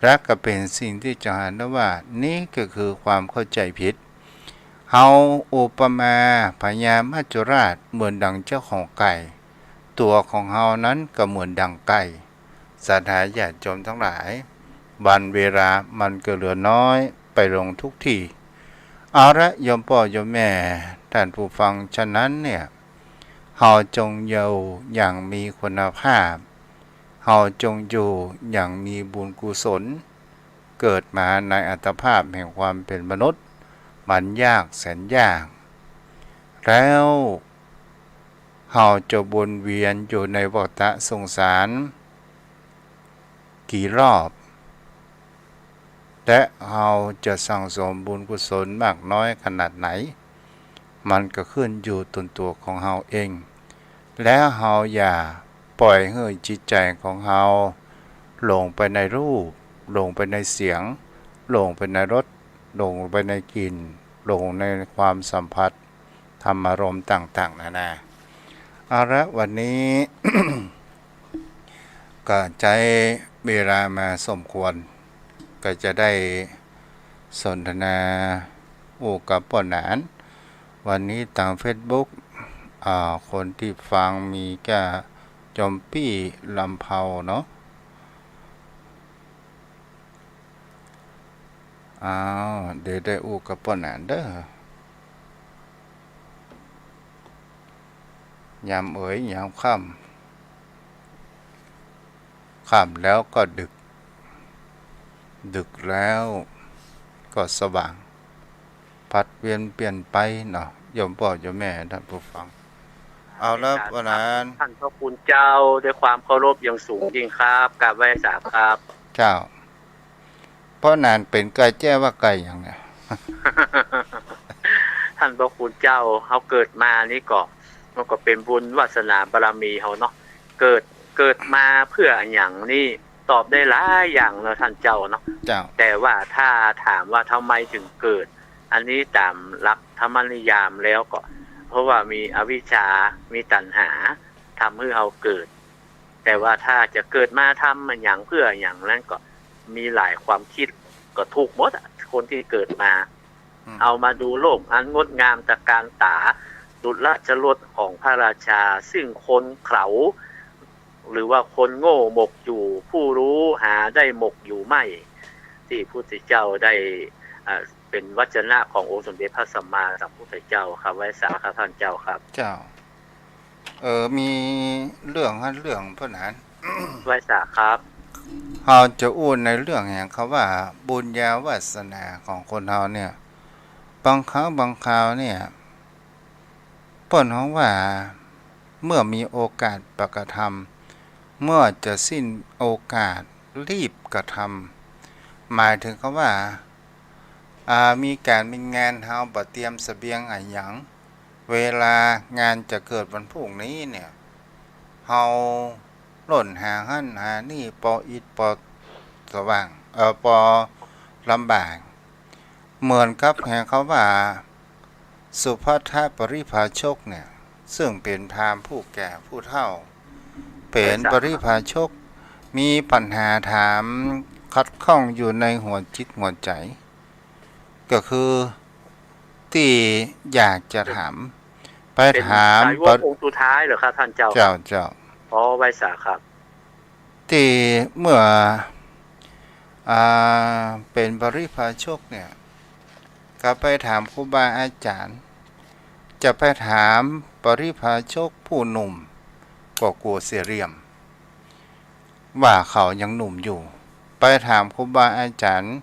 และก็เป๋นสิ่งตี้จะหันได้ว่า นี่ก็คือความเข้าใจ๋ผิด เฮาอุปมาพญามัจจุราชเหมือนดังเจ้าของไก่ ตั๋วของเฮานั้นก็เหมือนดังไก่ ศรัทธาญาติโยมทั้งหลาย วันเวลามันก็เหลือน้อยไปลงทุกที เอาละ โยมป้อโยมแม่ ท่านผู้ฟัง ฉะนั้นเนี่ย เฮาจงอยู่อย่างมีคุณภาพ เฮาจงอยู่อย่างมีบุญกุศล เกิดมาในอัตภาพแห่งความเป๋นมนุษย์ มันยากแสนยาก แล้วเฮาจะวนเวียนอยู่ในวัฏฏะสงสาร กี่รอบ และเฮาจะสั่งสมบุญกุศลมากน้อยขนาดไหน มันก็ขึ้นอยู่ตนตั๋วของเฮาเอง และเฮาอย่าป่อยหื้อจิตใจ๋ของเฮาหลงไปในรูป หลงไปในเสียง หลงไปในรส หลงไปในกลิ่น หลงในความสัมผัส ธรรมารมณ์ต่างๆ นานา เอาละ วันนี้ ก็ใจ๊เวลามาสมควร ก็จะได้สนทนาอู้กับป้อหนาน วันนี้ตางเฟซบุ๊ก อ่า คนตี้ฟังมีก้าจอมปี้ลำเภาเนาะ อ้าว เดี๋ยวได้อู้กับป้อหนานเด้อ ยามเอ๋ย ยามค่ำ ค่ำแล้วก็ดึก ดึกแล้วก็สว่าง ผลัดเวียนเปลี่ยนไปเนาะ โยมป้อโยมแม่ท่านผู้ฟัง เอาละ วันนั้น ท่านพระคุณเจ้า ด้วยความเคารพอย่างสูงยิ่งครับ กราบไหว้สาครับ เจ้า ป้อหนานเป๋นใก้แจ้ว่าใก้หยังเนี่ย ท่านพระคุณเจ้า เฮาเกิดมานี่ก็ มันก็เป๋นบุญวาสนาบารมีเฮาเนาะ เกิด เกิดมาเปื้ออะหยังนี่ ตอบได้หลายอย่างเนาะท่านเจ้าเนาะ เจ้า แต่ว่าถ้าถามว่าทำไมถึงเกิด อันนี้ต๋ามหลักธรรมนิยามแล้วก็ เพราะว่ามีอวิชชา มีตัณหา ทำหื้อเฮาเกิด แต่ว่าถ้าจะเกิดมาทำอะหยังเปื้ออะหยังนั้นก็มีหลายความกึ๊ด ก็ถูกหมดอะ คนตี้เกิดมา อืม เอามาดูโลกอันงดงามตระการต๋า ดุจราชรถของพระราชา ซึ่งคนเขา หรือว่าคนโง่หมกอยู่ ผู้รู้หาได้หมกอยู่ไม่ ตี้พุทธเจ้าได้ อ่า เป๋นวจนะขององค์สมเด็จพระสัมมาสัมพุทธเจ้าครับ ไหว้สาครับท่านเจ้าครับ เจ้า เออ มีเรื่องหั้นเรื่องป้อหนาน ไหว้สาครับ เฮาจะอู้ในเรื่องแห่งคำว่าบุญญาวาสนาของคนเฮาเนี่ย บางครั้งบางคราวเนี่ย เปิ้นฮ้องว่า เมื่อมีโอกาสปะกระทำ เมื่อจะสิ้นโอกาสรีบกระทำ หมายถึงคำว่า อ่า มีก๋านมีงานเฮาบ่เตรียมเสบียงอะหยัง เวลางานจะเกิดวันพรุ่งนี้เนี่ย เฮาล่นหาหั้นหานี่ปออิดปอสว่าง เอ่อ ปอลำบาก เหมือนกับแห่งคำว่า สุภัททปริภาชกเนี่ย ซึ่งเป๋นพราหมณ์ผู้แก่ผู้เฒ่า เป๋นปริภาชก มีปัญหาถามขัดข้องอยู่ในหัวจิตหัวใจ๋ ก็คือตี้อยากจะถาม ไปถาม เป๋นสาวกองค์สุดท้ายเหรอครับท่านเจ้า เจ้า เจ้า อ๋อ ไหว้สาครับ ตี้เมื่อ อ่า เป๋นปริภาชกเนี่ย ก็ไปถามครูบาอาจ๋ารย์ จะไปถามปริภาชกผู้หนุ่ม ก็กั๋วเสียเหลี่ยม ว่าเขายังหนุ่มอยู่ ไปถามครูบาอาจ๋ารย์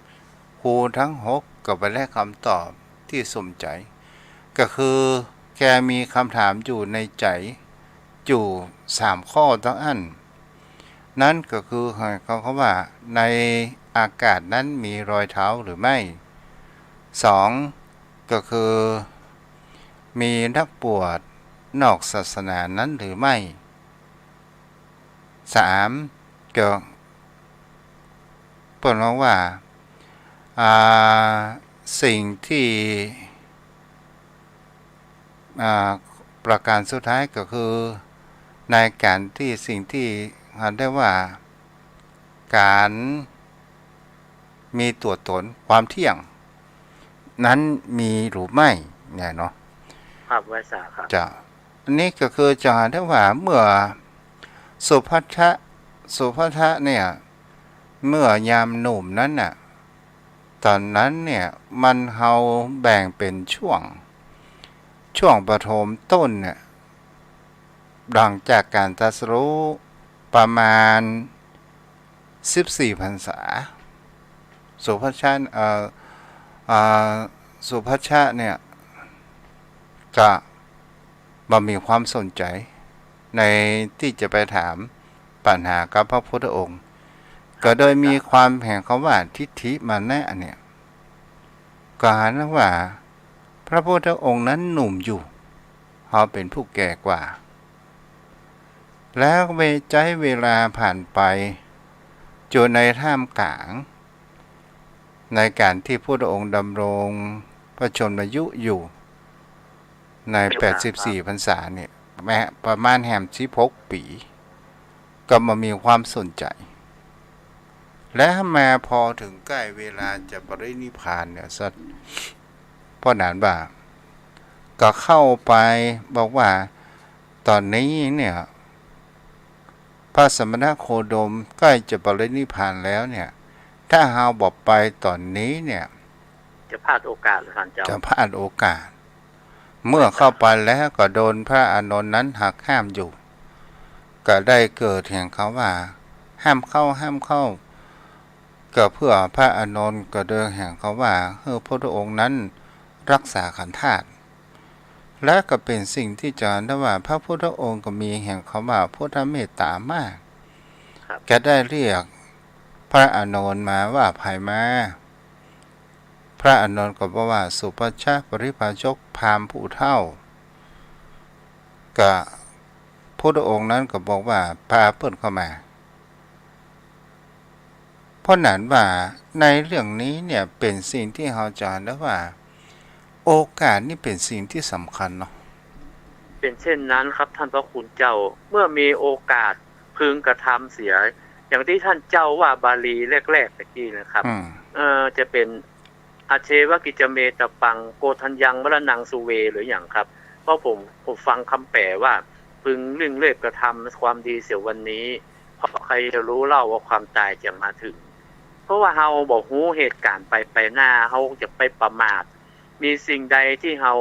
ครูตึงหกก็บ่ได้กำตอบตี้สมใจ๋ ก็คือแกมีกำถามอยู่ในใจ๋อยู่สามข้อเต้าอั้น นั้นก็คือหมายความว่าในอากาศนั้นมีรอยเท้าหรือไม่ สอง ก็คือมีนักบวชนอกศาสนานั้นหรือไม่ สาม ก็เปิ้นฮ้องว่า อ่า สิ่งตี้ อ่า ประการสุดท้ายก็คือ ในก๋านตี้สิ่งตี้เฮาได้ว่า ก๋านมีตั๋วต๋น ความเตี้ยง นั้นมีหรือไม่ เนี่ยเนาะ ครับ ไหว้สาครับ เจ้า อันนี้ก็คือจะหาได้ว่าเมื่อสุภัททะ สุภัททะเนี่ย เมื่อยามหนุ่มนั้นน่ะ ต๋อนนั้นเนี่ย มันเฮาแบ่งเป๋นช่วง ช่วงปฐมต้นเนี่ย หลังจากก๋านตรัสรู้ประมาณสิบสี่พรรษา สุภัททะ เอ่อ อ่า สุภัททะเนี่ย ก็บ่มีความสนใจ๋ในตี้จะไปถามปัญหากับพระพุทธองค์ ก็โดยมีความแห่งคำว่าทิฏฐิมานะเนี่ย ก็หันว่าพระพุทธองค์นั้นหนุ่มอยู่ เฮาเป๋นผู้แก่กว่า แล้วเว ใจ๊เวลาผ่านไป อยู่ในท่ามกลาง ในก๋านตี้พุทธองค์ดำรงพระชนมายุอยู่ ในแปดสิบสี่พรรษาเนี่ย แม้ประมาณแหมสิบหกปี๋ ก็บ่มีความสนใจ๋ และมาพอเถิงใก้เวลาจะปรินิพพานเนี่ย สัตว์ ป้อหนานว่า ก็เข้าไปบอกว่า ต๋อนนี้เนี่ย พระสมณโคดมใก้จะปรินิพพานแล้วเนี่ย ถ้าเฮาบ่ไปต๋อนนี้เนี่ย จะพลาดโอกาสเหรอท่านเจ้า จะพลาดโอกาส เมื่อเข้าไปแล้วก็โดนพระอานนท์นั้นหักห้ามอยู่ ก็ได้เกิดแห่งคำว่า ห้ามเข้า ห้ามเข้า ก็เปื้อพระอานนท์ก็เดินแห่งคำว่า หื้อพระพุทธองค์นั้นรักษาขันธาตุ และก็เป๋นสิ่งตี้จะหันได้ว่าพระพุทธองค์ก็มีแห่งกำว่าพุทธเมตต๋ามาก ครับ ก็ได้เรียกพระอานนท์มาว่า ใผมา พระอานนท์ก็บอกว่า สุภัชชะปริพาชกพราหมณ์ผู้เฒ่า ก็พุทธองค์นั้นก็บอกว่า พาเปิ้นเข้ามา เพราะนั้นว่าในเรื่องนี้เนี่ยเป๋นสิ่งตี้เฮาจะหันได้ว่า โอกาสนี่เป๋นสิ่งตี้สำคัญเนาะ เป๋นเช่นนั้นครับท่านพระคุณเจ้า เมื่อมีโอกาสพึงกระทำเสีย อย่างตี้ท่านเจ้าว่าบาลีแรกๆ ตะกี้นะครับ อืม เอ่อ จะเป๋น อัจเฉวกิจจเมตตัปปัง โกณฑัญญังมรณังสุเว หรือหยังครับ เพราะผม ผมฟังกำแป๋ว่า พึงเร่งรีบกระทำความดีเสียวันนี้ เพราะใครจะรู้เล่าว่าความตายจะมาถึง เพราะว่าเฮาบ่ฮู้เหตุก๋ารณ์ไป ไปหน้า เฮาจะไปประมาท มีสิ่งใดตี้เฮา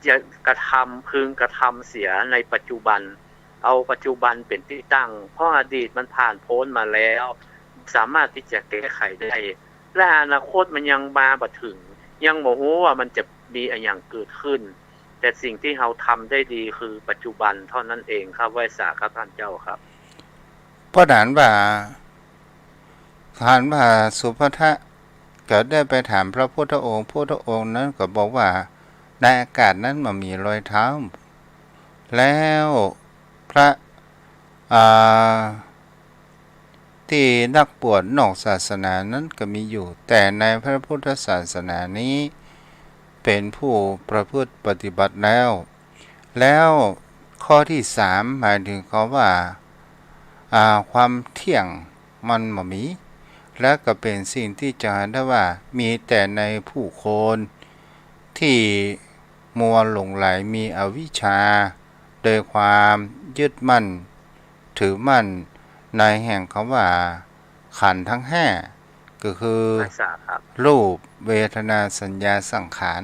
จะกระทำ พึงกระทำเสียในปัจจุบัน เอาปัจจุบันเป๋นตี้ตั้ง เพราะอดีตมันผ่านพ้นมาแล้ว สามารถตี้จะแก้ไขได้ และอนาคตมันยังมาบ่ถึง ยังบ่ฮู้ว่ามันจะมีอะหยังเกิดขึ้น แต่สิ่งตี้เฮาทำได้ดีคือปัจจุบันเท่านั้นเองครับ ไหว้สาครับท่านเจ้าครับ เพราะนั้นว่า หันว่าสุภัททะก็ได้ไปถามพระพุทธองค์ พุทธองค์นั้นก็บอกว่า ในอากาศนั้นบ่มีรอยเท้า แล้วพระ อ่า ตี้นักบวชนอกศาสนานั้นก็มีอยู่ แต่ในพระพุทธศาสนานี้เป๋นผู้ประพฤติปฏิบัติแล้ว แล้วข้อตี้สามหมายถึงกำว่า อ่า ความเที่ยงมันบ่มี และก็เป๋นสิ่งตี้จะหันได้ว่ามีแต่ในผู้คนตี้มัวหลงใหลมีอวิชชา โดยความยึดมั่นถือมั่นในแห่งกำว่าขันธ์ทั้งห้า ก็คือ ไหว้สาครับ รูป เวทนา สัญญา สังขาร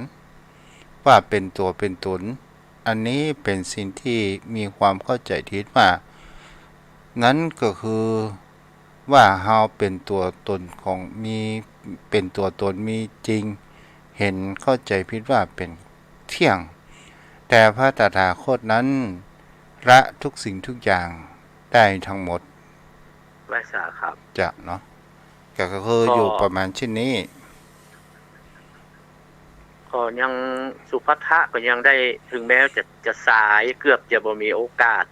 ว่าเป๋นตั๋วเป๋นต๋น อันนี้เป๋นสิ่งตี้มีความเข้าใจ๋ผิดว่า นั้นก็คือว่าเฮาเป๋นตั๋วต๋นของมี เป๋นตั๋วต๋นมีจริง เห็นเข้าใจ๋ผิดว่าเป๋นเที่ยง แต่พระตถาคตนั้นละทุกสิ่งทุกอย่างได้ทั้งหมด ไหว้สาครับ จ้ะเนาะ ก็คืออยู่ประมาณเช่นนี้ ก็ยัง สุภัททะก็ยังได้ ถึงแม้จะ จะสาย เกือบจะบ่มีโอกาส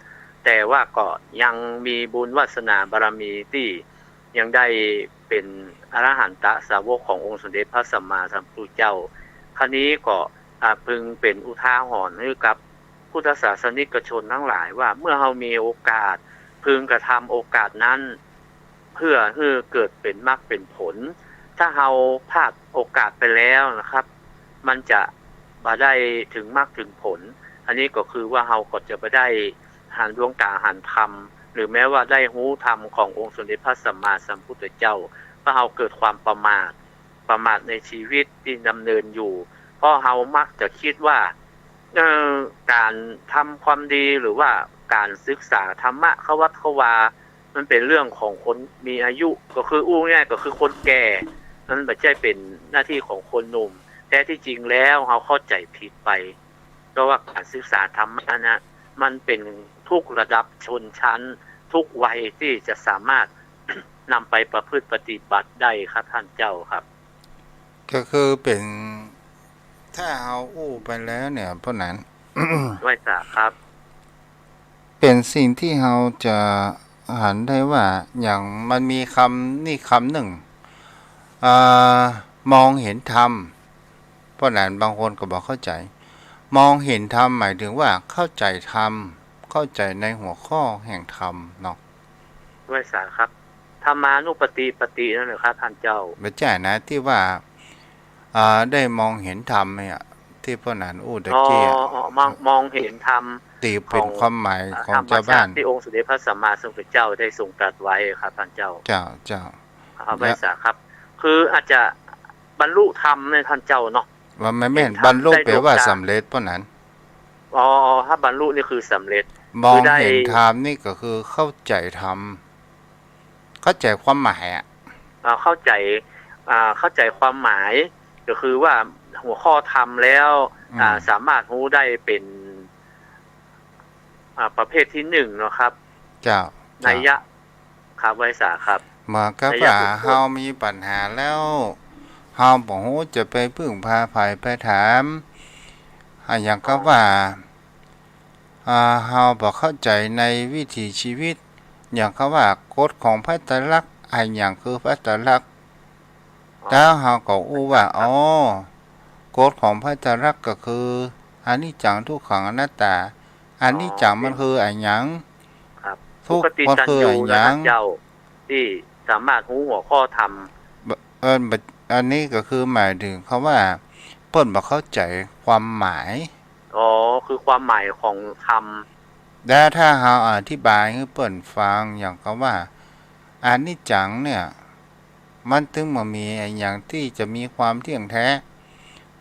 แต่ว่าก็ยังมีบุญวาสนาบารมีตี้ยังได้เป๋นอรหันตสาวกขององค์สมเด็จพระสัมมาสัมพุทธเจ้า คราวนี้ก็ อ่า พึงเป๋นอุทาหรณ์หื้อกับพุทธศาสนิกชนทั้งหลายว่า เมื่อเฮามีโอกาส พึงกระทำโอกาสนั้น เพื่อหื้อเกิดเป๋นมรรคเป๋นผล ถ้าเฮาพลาดโอกาสไปแล้วนะครับ มันจะบ่ได้ถึงมรรคถึงผล อันนี้ก็คือว่าเฮาก็จะบ่ได้หันดวงต๋าหันธรรม หรือแม้ว่าได้ฮู้ธรรมขององค์สมเด็จพระสัมมาสัมพุทธเจ้า เพราะเฮาเกิดความประมาท ประมาทในชีวิตตี้ดำเนินอยู่ เพราะเฮามักจะกึ๊ดว่า เอ่อ ก๋านทำความดีหรือว่าก๋านศึกษาธรรมะเข้าวัดเข้าวา มันเป๋นเรื่องของคนมีอายุ ก็คืออู้ง่ายก็คือคนแก่ มันบ่ใจ้เป๋นหน้าตี้ของคนหนุ่ม แท้ตี้จริงแล้วเฮาเข้าใจ๋ผิดไป เพราะว่าก๋านศึกษาธรรมะนะ มันเป๋นทุกระดับชนชั้น ทุกวัยตี้จะสามารถนำไปประพฤติปฏิบัติได้ครับท่านเจ้าครับ ก็คือเป๋น ถ้าเฮาอู้ไปแล้วเนี่ย เพราะนั้น ไหว้สาครับ เป๋นสิ่งตี้เฮาจะหันได้ว่า อย่างมันมีกำนี้กำนึ่ง อ่า มองเห็นธรรม เพราะนั้นบางคนก็บ่เข้าใจ๋ มองเห็นธรรมหมายถึงว่าเข้าใจ๋ธรรม เข้าใจ๋ในหัวข้อแห่งธรรมเนาะ ไหว้สาครับ ธรรมานุปติปฏินั่นเหรอครับท่านเจ้า บ่ใจ้นะ ตี้ว่า อ่า ได้มองเห็นธรรมเนี่ย ตี้ป้อหนานอู้ตะกี้อะ อ๋อ อ๋อ มอง มองเห็นธรรม ตี้เป๋นของ ความหมาย อ่า ของจาวบ้าน ธรรมชาติตี้องค์สมเด็จพระสัมมาสัมพุทธเจ้าได้ทรงตรัสไว้ครับท่านเจ้า เจ้า เจ้า เอาไป และ สาครับ คืออาจจะบรรลุธรรมเนี่ยท่านเจ้าเนาะ ว่าแม่น เห็นธรรม บรรลุ ได้ดวงตา แป๋ว่าสำเร็จป้อหนาน อ๋อ ถ้าบรรลุนี่คือสำเร็จ มองเห็นธรรม คือได้ นี่ก็คือเข้าใจ๋ธรรม เข้าใจ๋ความหมายอะ อ่า เข้าใจ๋ อ่า เข้าใจ๋ความหมาย ก็คือว่าหัวข้อธรรมแล้ว อืม อ่า สามารถฮู้ได้เป๋น อ่า ประเภทตี้นึ่งเนาะครับ เจ้า นัยยะ เจ้า ครับ ไหว้สาครับ เหมือนกับว่า นัยยะบุคคล เฮามีปัญหาแล้ว เฮาบ่ฮู้จะไปพึ่งพาใผไปถาม อะหยังกับ อ๋อ ว่า อ่า เฮาบ่เข้าใจ๋ในวิถีชีวิต อย่างกับว่ากฎของพระไตรลักษณ์ อะหยังคือพระไตรลักษณ์ อ๋อ แล้วเฮาก็อู้ว่า ครับ อ๋อ กฎของพระไตรลักษณ์ก็คือ อนิจจัง ทุกขัง อนัตตา อนิจจัง อ๋อ มันคืออะหยัง ครับ ทุกข์ ปกติ มันคืออะหยัง สันอยู่นะท่านเจ้า ตี้สามารถฮู้หัวข้อธรรม บ- เอ่อ บ- อันนี้ก็คือหมายถึงคำว่า เปิ้นบ่เข้าใจ๋ความหมาย อ๋อ คือความหมายของธรรม แล้วถ้าเฮาอธิบายหื้อเปิ้นฟัง อย่างกับว่า อนิจจังเนี่ย มันตึงบ่มีอะหยังตี้จะมีความเที่ยงแท้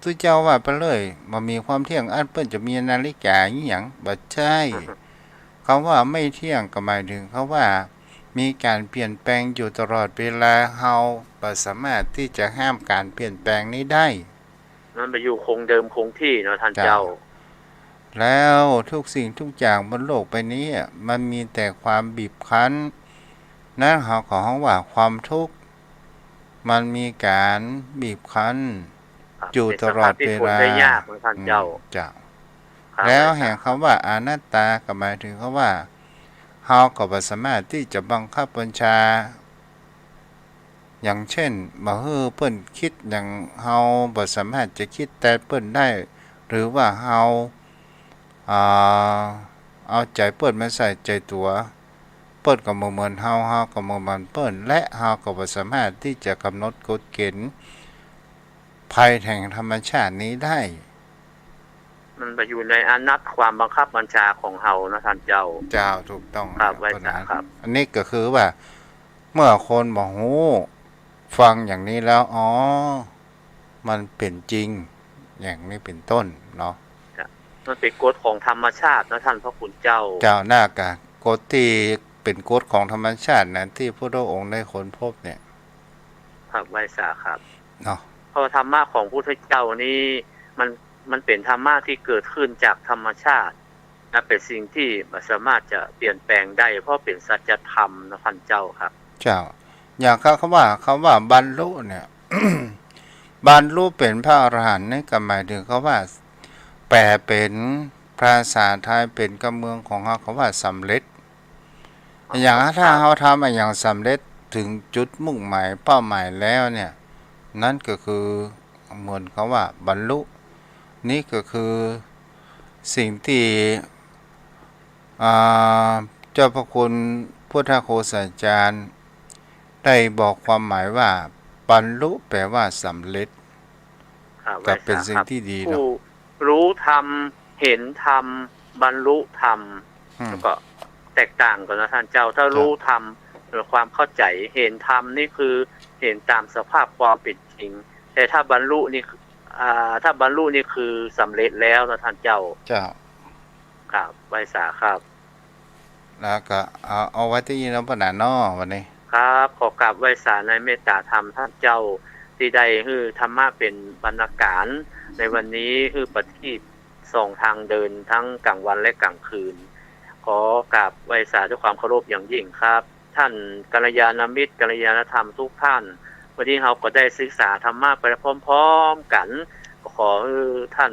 ตุ๊เจ้าว่าไปเลย บ่มีความเที่ยง อันเปิ้นจะมีนาฬิกาอะหยัง บ่ใจ้ คำว่าไม่เที่ยงก็หมายถึงคำว่า มีก๋านเปลี่ยนแปลงอยู่ตลอดเวลา เฮาบ่สามารถตี้จะห้ามก๋านเปลี่ยนแปลงนี้ได้ มันบ่อยู่คงเดิมคงตี้เนาะท่านเจ้า เจ้า แล้วทุกสิ่งทุกอย่างบนโลกใบนี้อะ มันมีแต่ความบีบคั้น นั้นเฮาก็ฮ้องว่าความทุกข์ มันมีก๋านบีบคั้น ครับ อยู่ตลอดเวลา เป๋นสภาพตี้ทนได้ยากเนาะท่านเจ้า อืม เจ้า ครับ แล้วแห่งคำว่าอนัตตาก็หมายถึงคำว่า เฮาก็บ่สามารถตี้จะบังคับบัญชา อย่างเช่น บ่หื้อเปิ้นกึ๊ดอย่างเฮาบ่สามารถจะกึ๊ดแตนเปิ้นได้ หรือว่าเฮา อ่า เอาใจ๋เปิ้นมาใส่ใจ๋ตั๋ว เปิ้นก็บ่เหมือนเฮา เฮาก็บ่เหมือนเปิ้น และเฮาก็บ่สามารถตี้จะก๋ำหนดกฎเกณฑ์ภายแห่งธรรมชาตินี้ได้ มันบ่อยู่ในอำนาจความบังคับบัญชาของเฮานะท่านเจ้า เจ้า ถูกต้อง ครับ แล้ว ไหว้สาครับ อันนี้ก็คือว่า เมื่อคนบ่ฮู้ ฟังอย่างนี้แล้ว อ๋อ มันเป๋นจริง อย่างนี้เป๋นต้นเนาะ ครับ มันเป๋นกฎของธรรมชาตินะท่านพระคุณเจ้า เจ้า น่ากะ กฎตี้เป๋นกฎของธรรมชาตินะ ตี้พุทธองค์ได้ค้นพบเนี่ย ครับ ไหว้สาครับ เนาะ เพราะว่าธรรมะของพุทธเจ้านี้ มัน มันเป๋นธรรมะตี้เกิดขึ้นจากธรรมชาติ และเป๋นสิ่งตี้บ่สามารถจะเปลี่ยนแปลงได้ เพราะเป๋นสัจธรรมนะท่านเจ้าครับ เจ้า อย่างคำว่า คำว่าบรรลุเนี่ย บรรลุเป๋นพระอรหันต์นี่ก็หมายถึงคำว่า แปลเป๋นภาษาไทยเป๋นกำเมืองของเฮา คำว่าสำเร็จ อย่างถ้าเฮาทำอะหยังสำเร็จเถิงจุดมุ่งหมายเป้าหมายแล้วเนี่ย นั้นก็คือเหมือนกับว่าบรรลุ นี่ก็คือสิ่งตี้ อ่า เจ้าพระคุณพุทธโฆษาจารย์ได้บอกความหมายว่า บรรลุแปลว่าสำเร็จ ครับ ก็เป๋นสิ่งตี้ดีเนาะ ผู้รู้ธรรม เห็นธรรม บรรลุธรรม อืม แล้วก็แตกต่างกั๋นนะท่านเจ้า ถ้า เจ้า รู้ธรรม หรือความเข้าใจ๋ เห็นธรรมนี่คือเห็นต๋ามสภาพความเป๋นจริง แต่ถ้าบรรลุนี่ อ่า ถ้าบรรลุนี่คือสำเร็จแล้วนะท่านเจ้า เจ้า ครับ ไหว้สาครับ แล้วก็เอา เอาไว้เต้าอี้เนาะป้อหนานเนาะ วันนี้ ครับ ขอกราบไหว้สาในเมตตาธรรมท่านเจ้า ตี้ได้หื้อธรรมะเป๋นบรรณาก๋านในวันนี้ หื้อประทีปส่องตางเดินทั้งก๋างวันและก๋างคืน ขอกราบไหว้สาด้วยความเคารพอย่างยิ่งครับ ท่านกัลยาณมิตร กัลยาณธรรมทุกท่าน วันนี้เฮาก็ได้ศึกษาธรรมะไปพร้อมๆ กั๋น ก็ขอหื้อท่าน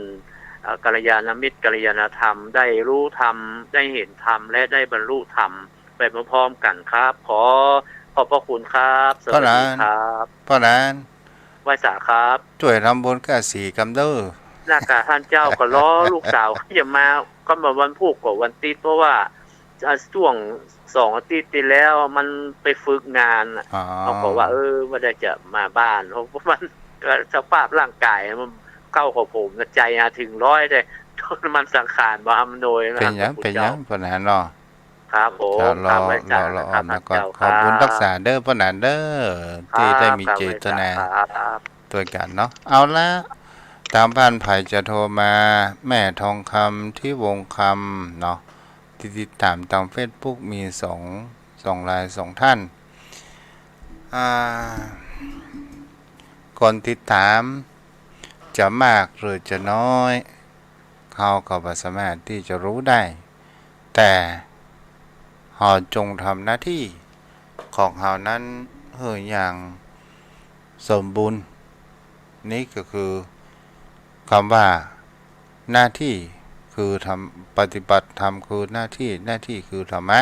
เอ่อ กัลยาณมิตร กัลยาณธรรม ได้รู้ธรรม ได้เห็นธรรม และได้บรรลุธรรมไปพร้อมๆ กั๋นครับ ขอขอบพระคุณครับ สวัสดีครับ ป้อหนาน ป้อหนาน ไหว้สาครับ จ้วยทำบุญก้าสีกำเด้อ น่ากะท่านเจ้า ก็รอลูกสาวจะมา ก็มาวันพูกกับวันติ๊ด เพราะว่า อ่า จ้วงสองอาติ๊ดตี้แล้วมันไปฝึกงานน่ะ อ๋อ เขาก็ว่า เออ บ่ได้จะมาบ้าน เพราะว่ามัน ก็สภาพร่างก๋ายมันเก้ากับผมนะ ใจ๋อะเถิงร้อย แต่มันสังขารบ่อำนวยนะ เป๋นหยัง ครับ เป๋นหยัง ป้อหนานเนาะ ครับผม เจ้า รอ ครับ ไหว้สา รอ รอ นะครับ อ่อนมาก่อน ท่านเจ้า ขอบุญ ครับ รักษาเด้อป้อหนานเด้อ ครับ ตี้ได้มีเจตนา ครับ ไหว้สาครับ ตวยกั๋นเนาะ เอาละ ตางบ้านใผจะโทรมา แม่ทองคำ ที่วงคำเนาะ ตี้ติดต๋ามตางเฟซบุ๊กมีสอง สองรายสองท่าน อ่า คนติดต๋ามจะมากหรือจะน้อย เฮาก็บ่สามารถตี้จะฮู้ได้ แต่เฮาจงทำหน้าตี้ของเฮานั้นหื้ออย่างสมบูรณ์ นี่ก็คือกำว่าหน้าตี้คือธรรม ปฏิบัติธรรมคือหน้าตี้ หน้าตี้คือธรรมะ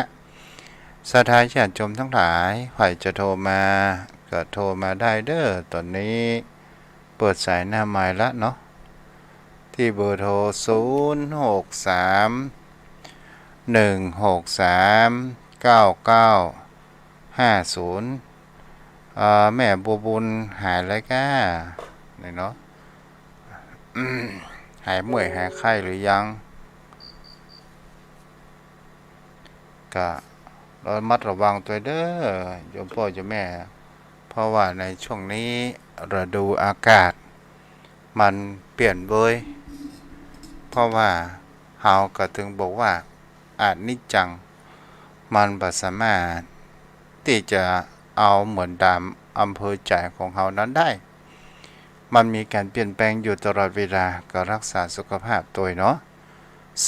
ศรัทธาญาติโยมทั้งหลาย ใผจะโทรมาก็โทรมาได้เด้อ ต๋อนนี้เปิดสายหน้าไมค์ละเนาะ ตี้เบอร์โทร ศูนย์ หก สาม หนึ่ง หก สาม เก้า เก้า ห้า ศูนย์ เอ่อ แม่บัวบุญหายแล้วก้า นี่เนาะ หายเมื่อยหายไข้หรือยัง ก็ระมัดระวังตวยเด้อ โยมป้อโยมแม่ เพราะว่าในช่วงนี้ฤดูอากาศมันเปลี่ยนเว้ย เพราะว่าเฮาก็ตึงบอกว่า อนิจจัง มันบ่สามารถตี้จะเอาเหมือนต๋ามอำเภอใจ๋ของเฮานั้นได้ มันมีก๋านเปลี่ยนแปลงอยู่ตลอดเวลา ก็รักษาสุขภาพตวยเนาะ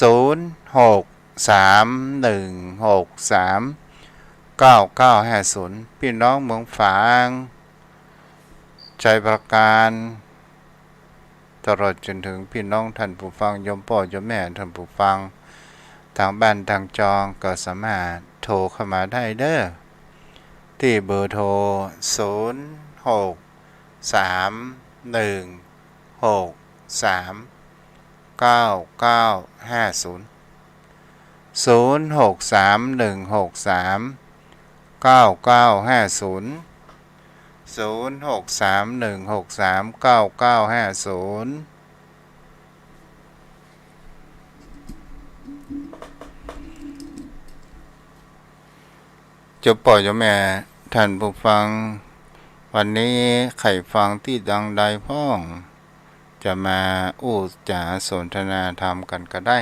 ศูนย์ หก สาม หนึ่ง หก สาม เก้า เก้า ห้า ศูนย์ พี่น้องเมืองฝาง ชัยปราการ ตลอดจ๋นเถิงพี่น้องท่านผู้ฟัง โยมป้อโยมแม่ท่านผู้ฟัง ตางบ้านตางจองก็สามารถโทรเข้ามาได้เด้อ ตี้เบอร์โทร ศูนย์ หก สาม หนึ่ง หก สาม เก้า เก้า ห้า ศูนย์ ศูนย์ หก สาม หนึ่ง หก สาม เก้า เก้า ห้า ศูนย์ ศูนย์ หก สาม หนึ่ง หก สาม เก้า เก้า ห้า ศูนย์ โยมป้อโยมแม่ท่านผู้ฟัง วันนี้ใค่ฟังตี้ตางใดพ่อง จะมาอู้จ๋าสนทนาธรรมกั๋นก็ได้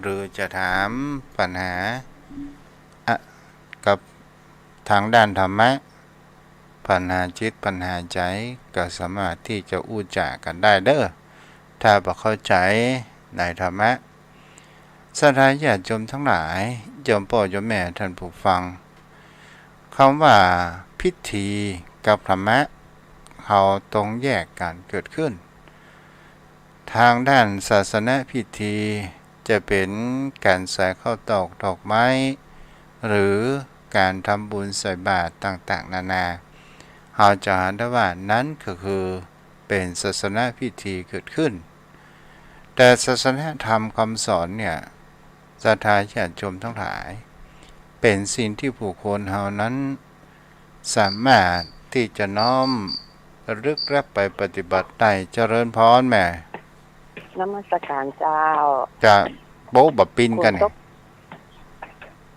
หรือจะถามปัญหา อะ กับตางด้านธรรมะ ปัญหาจิตปัญหาใจ๋ ก็สามารถตี้จะอู้จ๋ากั๋นได้เด้อ ถ้าบ่เข้าใจ๋ในธรรมะ ศรัทธาญาติโยมทั้งหลาย โยมป้อโยมแม่ท่านผู้ฟัง กำว่าพิธีกับธรรมะ เฮาต้องแยกกั๋นเกิดขึ้น ตางด้านศาสนพิธีจะเป๋นก๋านใส่ข้าวตอกดอกไม้ หรือก๋านทำบุญใส่บาตรต่างๆ นานา เฮาจะหันได้ว่านั้นก็คือเป๋นศาสนพิธีเกิดขึ้น แต่ศาสนธรรมกำสอนเนี่ย ศรัทธาญาติโยมทั้งหลาย เป๋นสิ่งตี้บุคคลเฮานั้น สามารถตี้จะน้อมระลึกรับไปปฏิบัติได้ เจริญพรแม่ นมัสการเจ้า จะโป๊ะบ่ปินกั๋น ฝนตก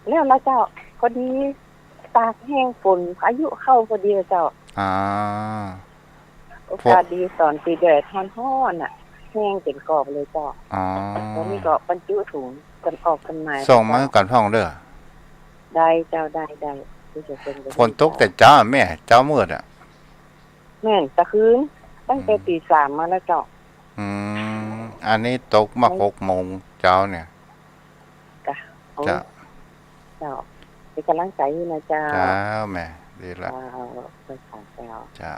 แล้วละเจ้า พอดีตากแห้งฝนพายุเข้าพอดีละเจ้า อ๋อ โอกาสดีต๋อนตี้แดดฮ้อนๆ น่ะ แห้งเป๋นกอบเลยเจ้า อ๋อ ต๋อนนี้ก็บรรจุถุงกั๋นออกกั๋นมา ส่งมาหื้อกั๋นพ่องเด้อ ได้เจ้า ได้ ได้ ที่จะส่งไป ฝนตกแต่เจ๊าแม่ เจ๊ามืดอะ แม่น ตะคืน ตั้งแต่ อืม ตีสามมาแล้วเจ้า อืม อันนี้ตกมา ไม่ หกโมงเจ๊าเนี่ย จ้ะ โอ้ เจ้า เจ้า เป๋นก๋ำลังใจ๋หื้อนะเจ้า เจ้าแม่ ดีละ เจ้า เจ้า เจ้า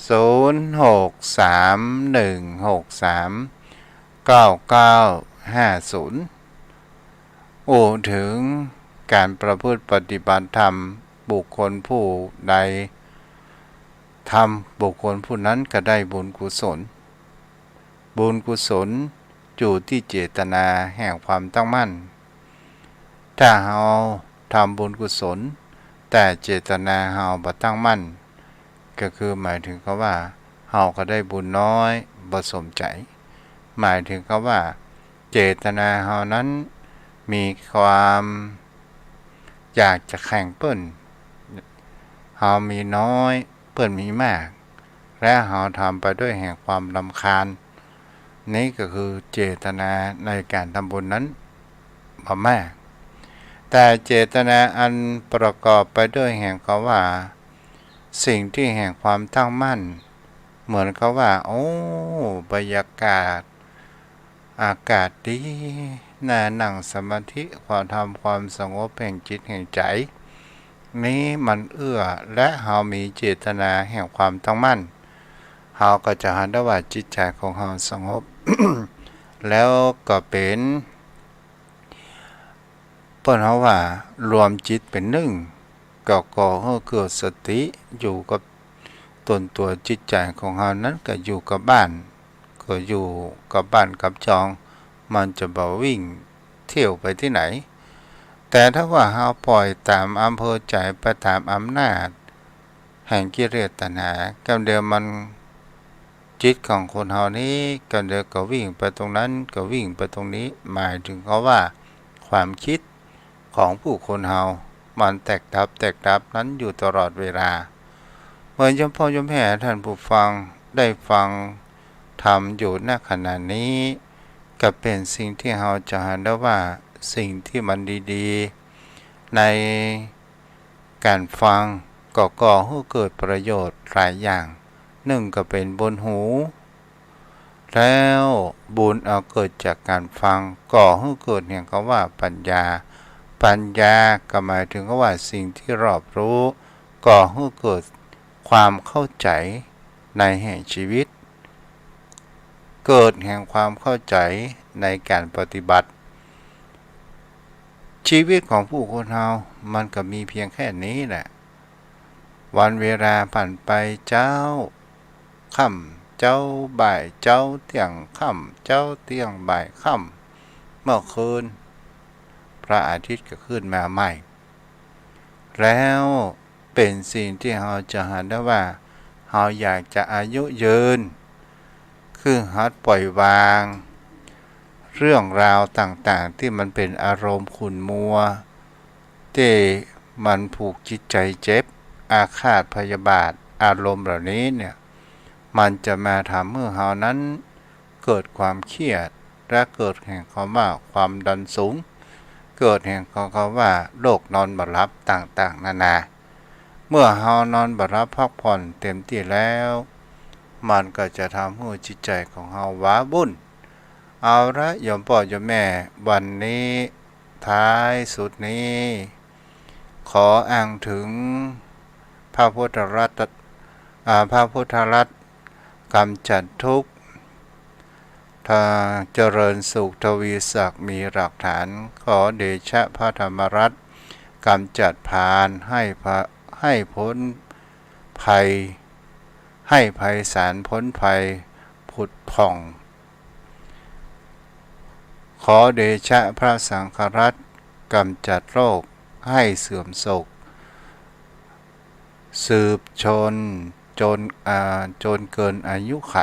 ศูนย์ หก สาม หนึ่ง หก สาม เก้า เก้า ห้า ศูนย์ อู้เถิงก๋านประพฤติปฏิบัติธรรม บุคคลผู้ใดทำ บุคคลผู้นั้นก็ได้บุญกุศล บุญกุศลอยู่ตี้เจตนาแห่งความตั้งมั่น ถ้าเฮาทำบุญกุศล แต่เจตนาเฮาบ่ตั้งมั่น ก็คือหมายถึงกำว่า เฮาก็ได้บุญน้อย บ่สมใจ๋ หมายถึงกำว่า เจตนาเฮานั้นมีความอยากจะแข่งเปิ้น เฮามีน้อย เปิ้นมีมาก และเฮาทำไปด้วยแห่งความรำคาญ นี้ก็คือเจตนาในก๋านทำบุญนั้นบ่มาก แต่เจตนาอันประกอบไปด้วยแห่งกำว่า สิ่งตี้แห่งความตั้งมั่น เหมือนกับว่า โอ้ บรรยากาศ อากาศดี น่านั่งสมาธิ ความทำความสงบแห่งจิตแห่งใจ๋ นี้มันเอื้อ และเฮามีเจตนาแห่งความตั้งมั่น เฮาก็จะหันได้ว่าจิตใจ๋ของเฮาสงบ แล้วก็เป๋น เปิ้นเฮาว่ารวมจิตเป๋นนึ่ง ก็ก่อหื้อเกิดสติ อยู่กับตนตั๋วจิตใจ๋ของเฮานั้น ก็อยู่กับบ้าน ก็อยู่กับบ้านกับจอง มันจะบ่วิ่งเที่ยวไปตี้ไหน แต่ถ้าว่าเฮาปล่อยต๋ามอำเภอใจ๋ ไปต๋ามอำนาจแห่งกิเลสตัณหา กำเดียวมัน จิตของคนเฮานี้ กำเดียวก็วิ่งไปตรงนั้น ก็วิ่งไปตรงนี้ หมายถึงเขาว่า ความคิดของผู้คนเฮา มันแตกดับ แตกดับนั้นอยู่ตลอดเวลา เมื่อโยมพ่อโยมแม่ท่านผู้ฟังได้ฟังธรรมอยู่ ณ ขณะนี้ ก็เป๋นสิ่งที่เฮาจะหันได้ว่าสิ่งที่มันดีๆ ในก๋านฟังก็ก่อหื้อเกิดประโยชน์หลายอย่าง นึ่งก็เป๋นบุญหู แล้วบุญอันเกิดจากก๋านฟัง ก่อหื้อเกิดแห่งคำว่าปัญญา ปัญญาก็หมายถึงคำว่าสิ่งที่รอบรู้ ก่อหื้อเกิดความเข้าใจ๋ในแห่งชีวิต เกิดแห่งความเข้าใจ๋ในก๋านปฏิบัติ ชีวิตของผู้คนเฮามันก็มีเพียงแค่นี้แหละ วันเวลาผ่านไป เจ๊าค่ำ เจ๊าบ่าย เจ๊าเตี้ยงค่ำ เจ๊าเตี้ยงบ่ายค่ำ เมื่อคืนพระอาทิตย์ก็ขึ้นมาใหม่ แล้วเป๋นสิ่งที่เฮาจะหันได้ว่า เฮาอยากจะอายุยืน คือหัดปล่อยวาง เรื่องราวต่างๆ ตี้มันเป๋นอารมณ์ขุ่นมัว ตี้มันผูกจิตใจ๋เจ็บ อาฆาตพยาบาท อารมณ์เหล่านี้เนี่ย มันจะมาทำหื้อเฮานั้นเกิดความเครียด และเกิดแห่งคำว่าความดันสูง เกิดแห่งคำว่าโรคนอนบ่หลับต่างๆ นานา เมื่อเฮานอนบ่หลับพักผ่อนเต็มตี้แล้ว มันก็จะทำหื้อจิตใจ๋ของเฮาว้าวุ่น เอาละโยมป้อโยมแม่ วันนี้ท้ายสุดนี้ ขออ้างถึงพระพุทธรัตน์ อ่า พระพุทธรัตน์กำจัดทุกข์ ทา เจริญสุขทวีศักดิ์มีหลักฐาน ขอเดชะพระธรรมรัตน์กำจัดพาล ให้พะ ให้พ้นภัย ให้ไพศาลพ้นภัยผุดผ่อง ขอเดชะพระสังฆรัตน์กำจัดโรคให้เสื่อมโศก สืบชนจน อ่า จนเกินอายุไข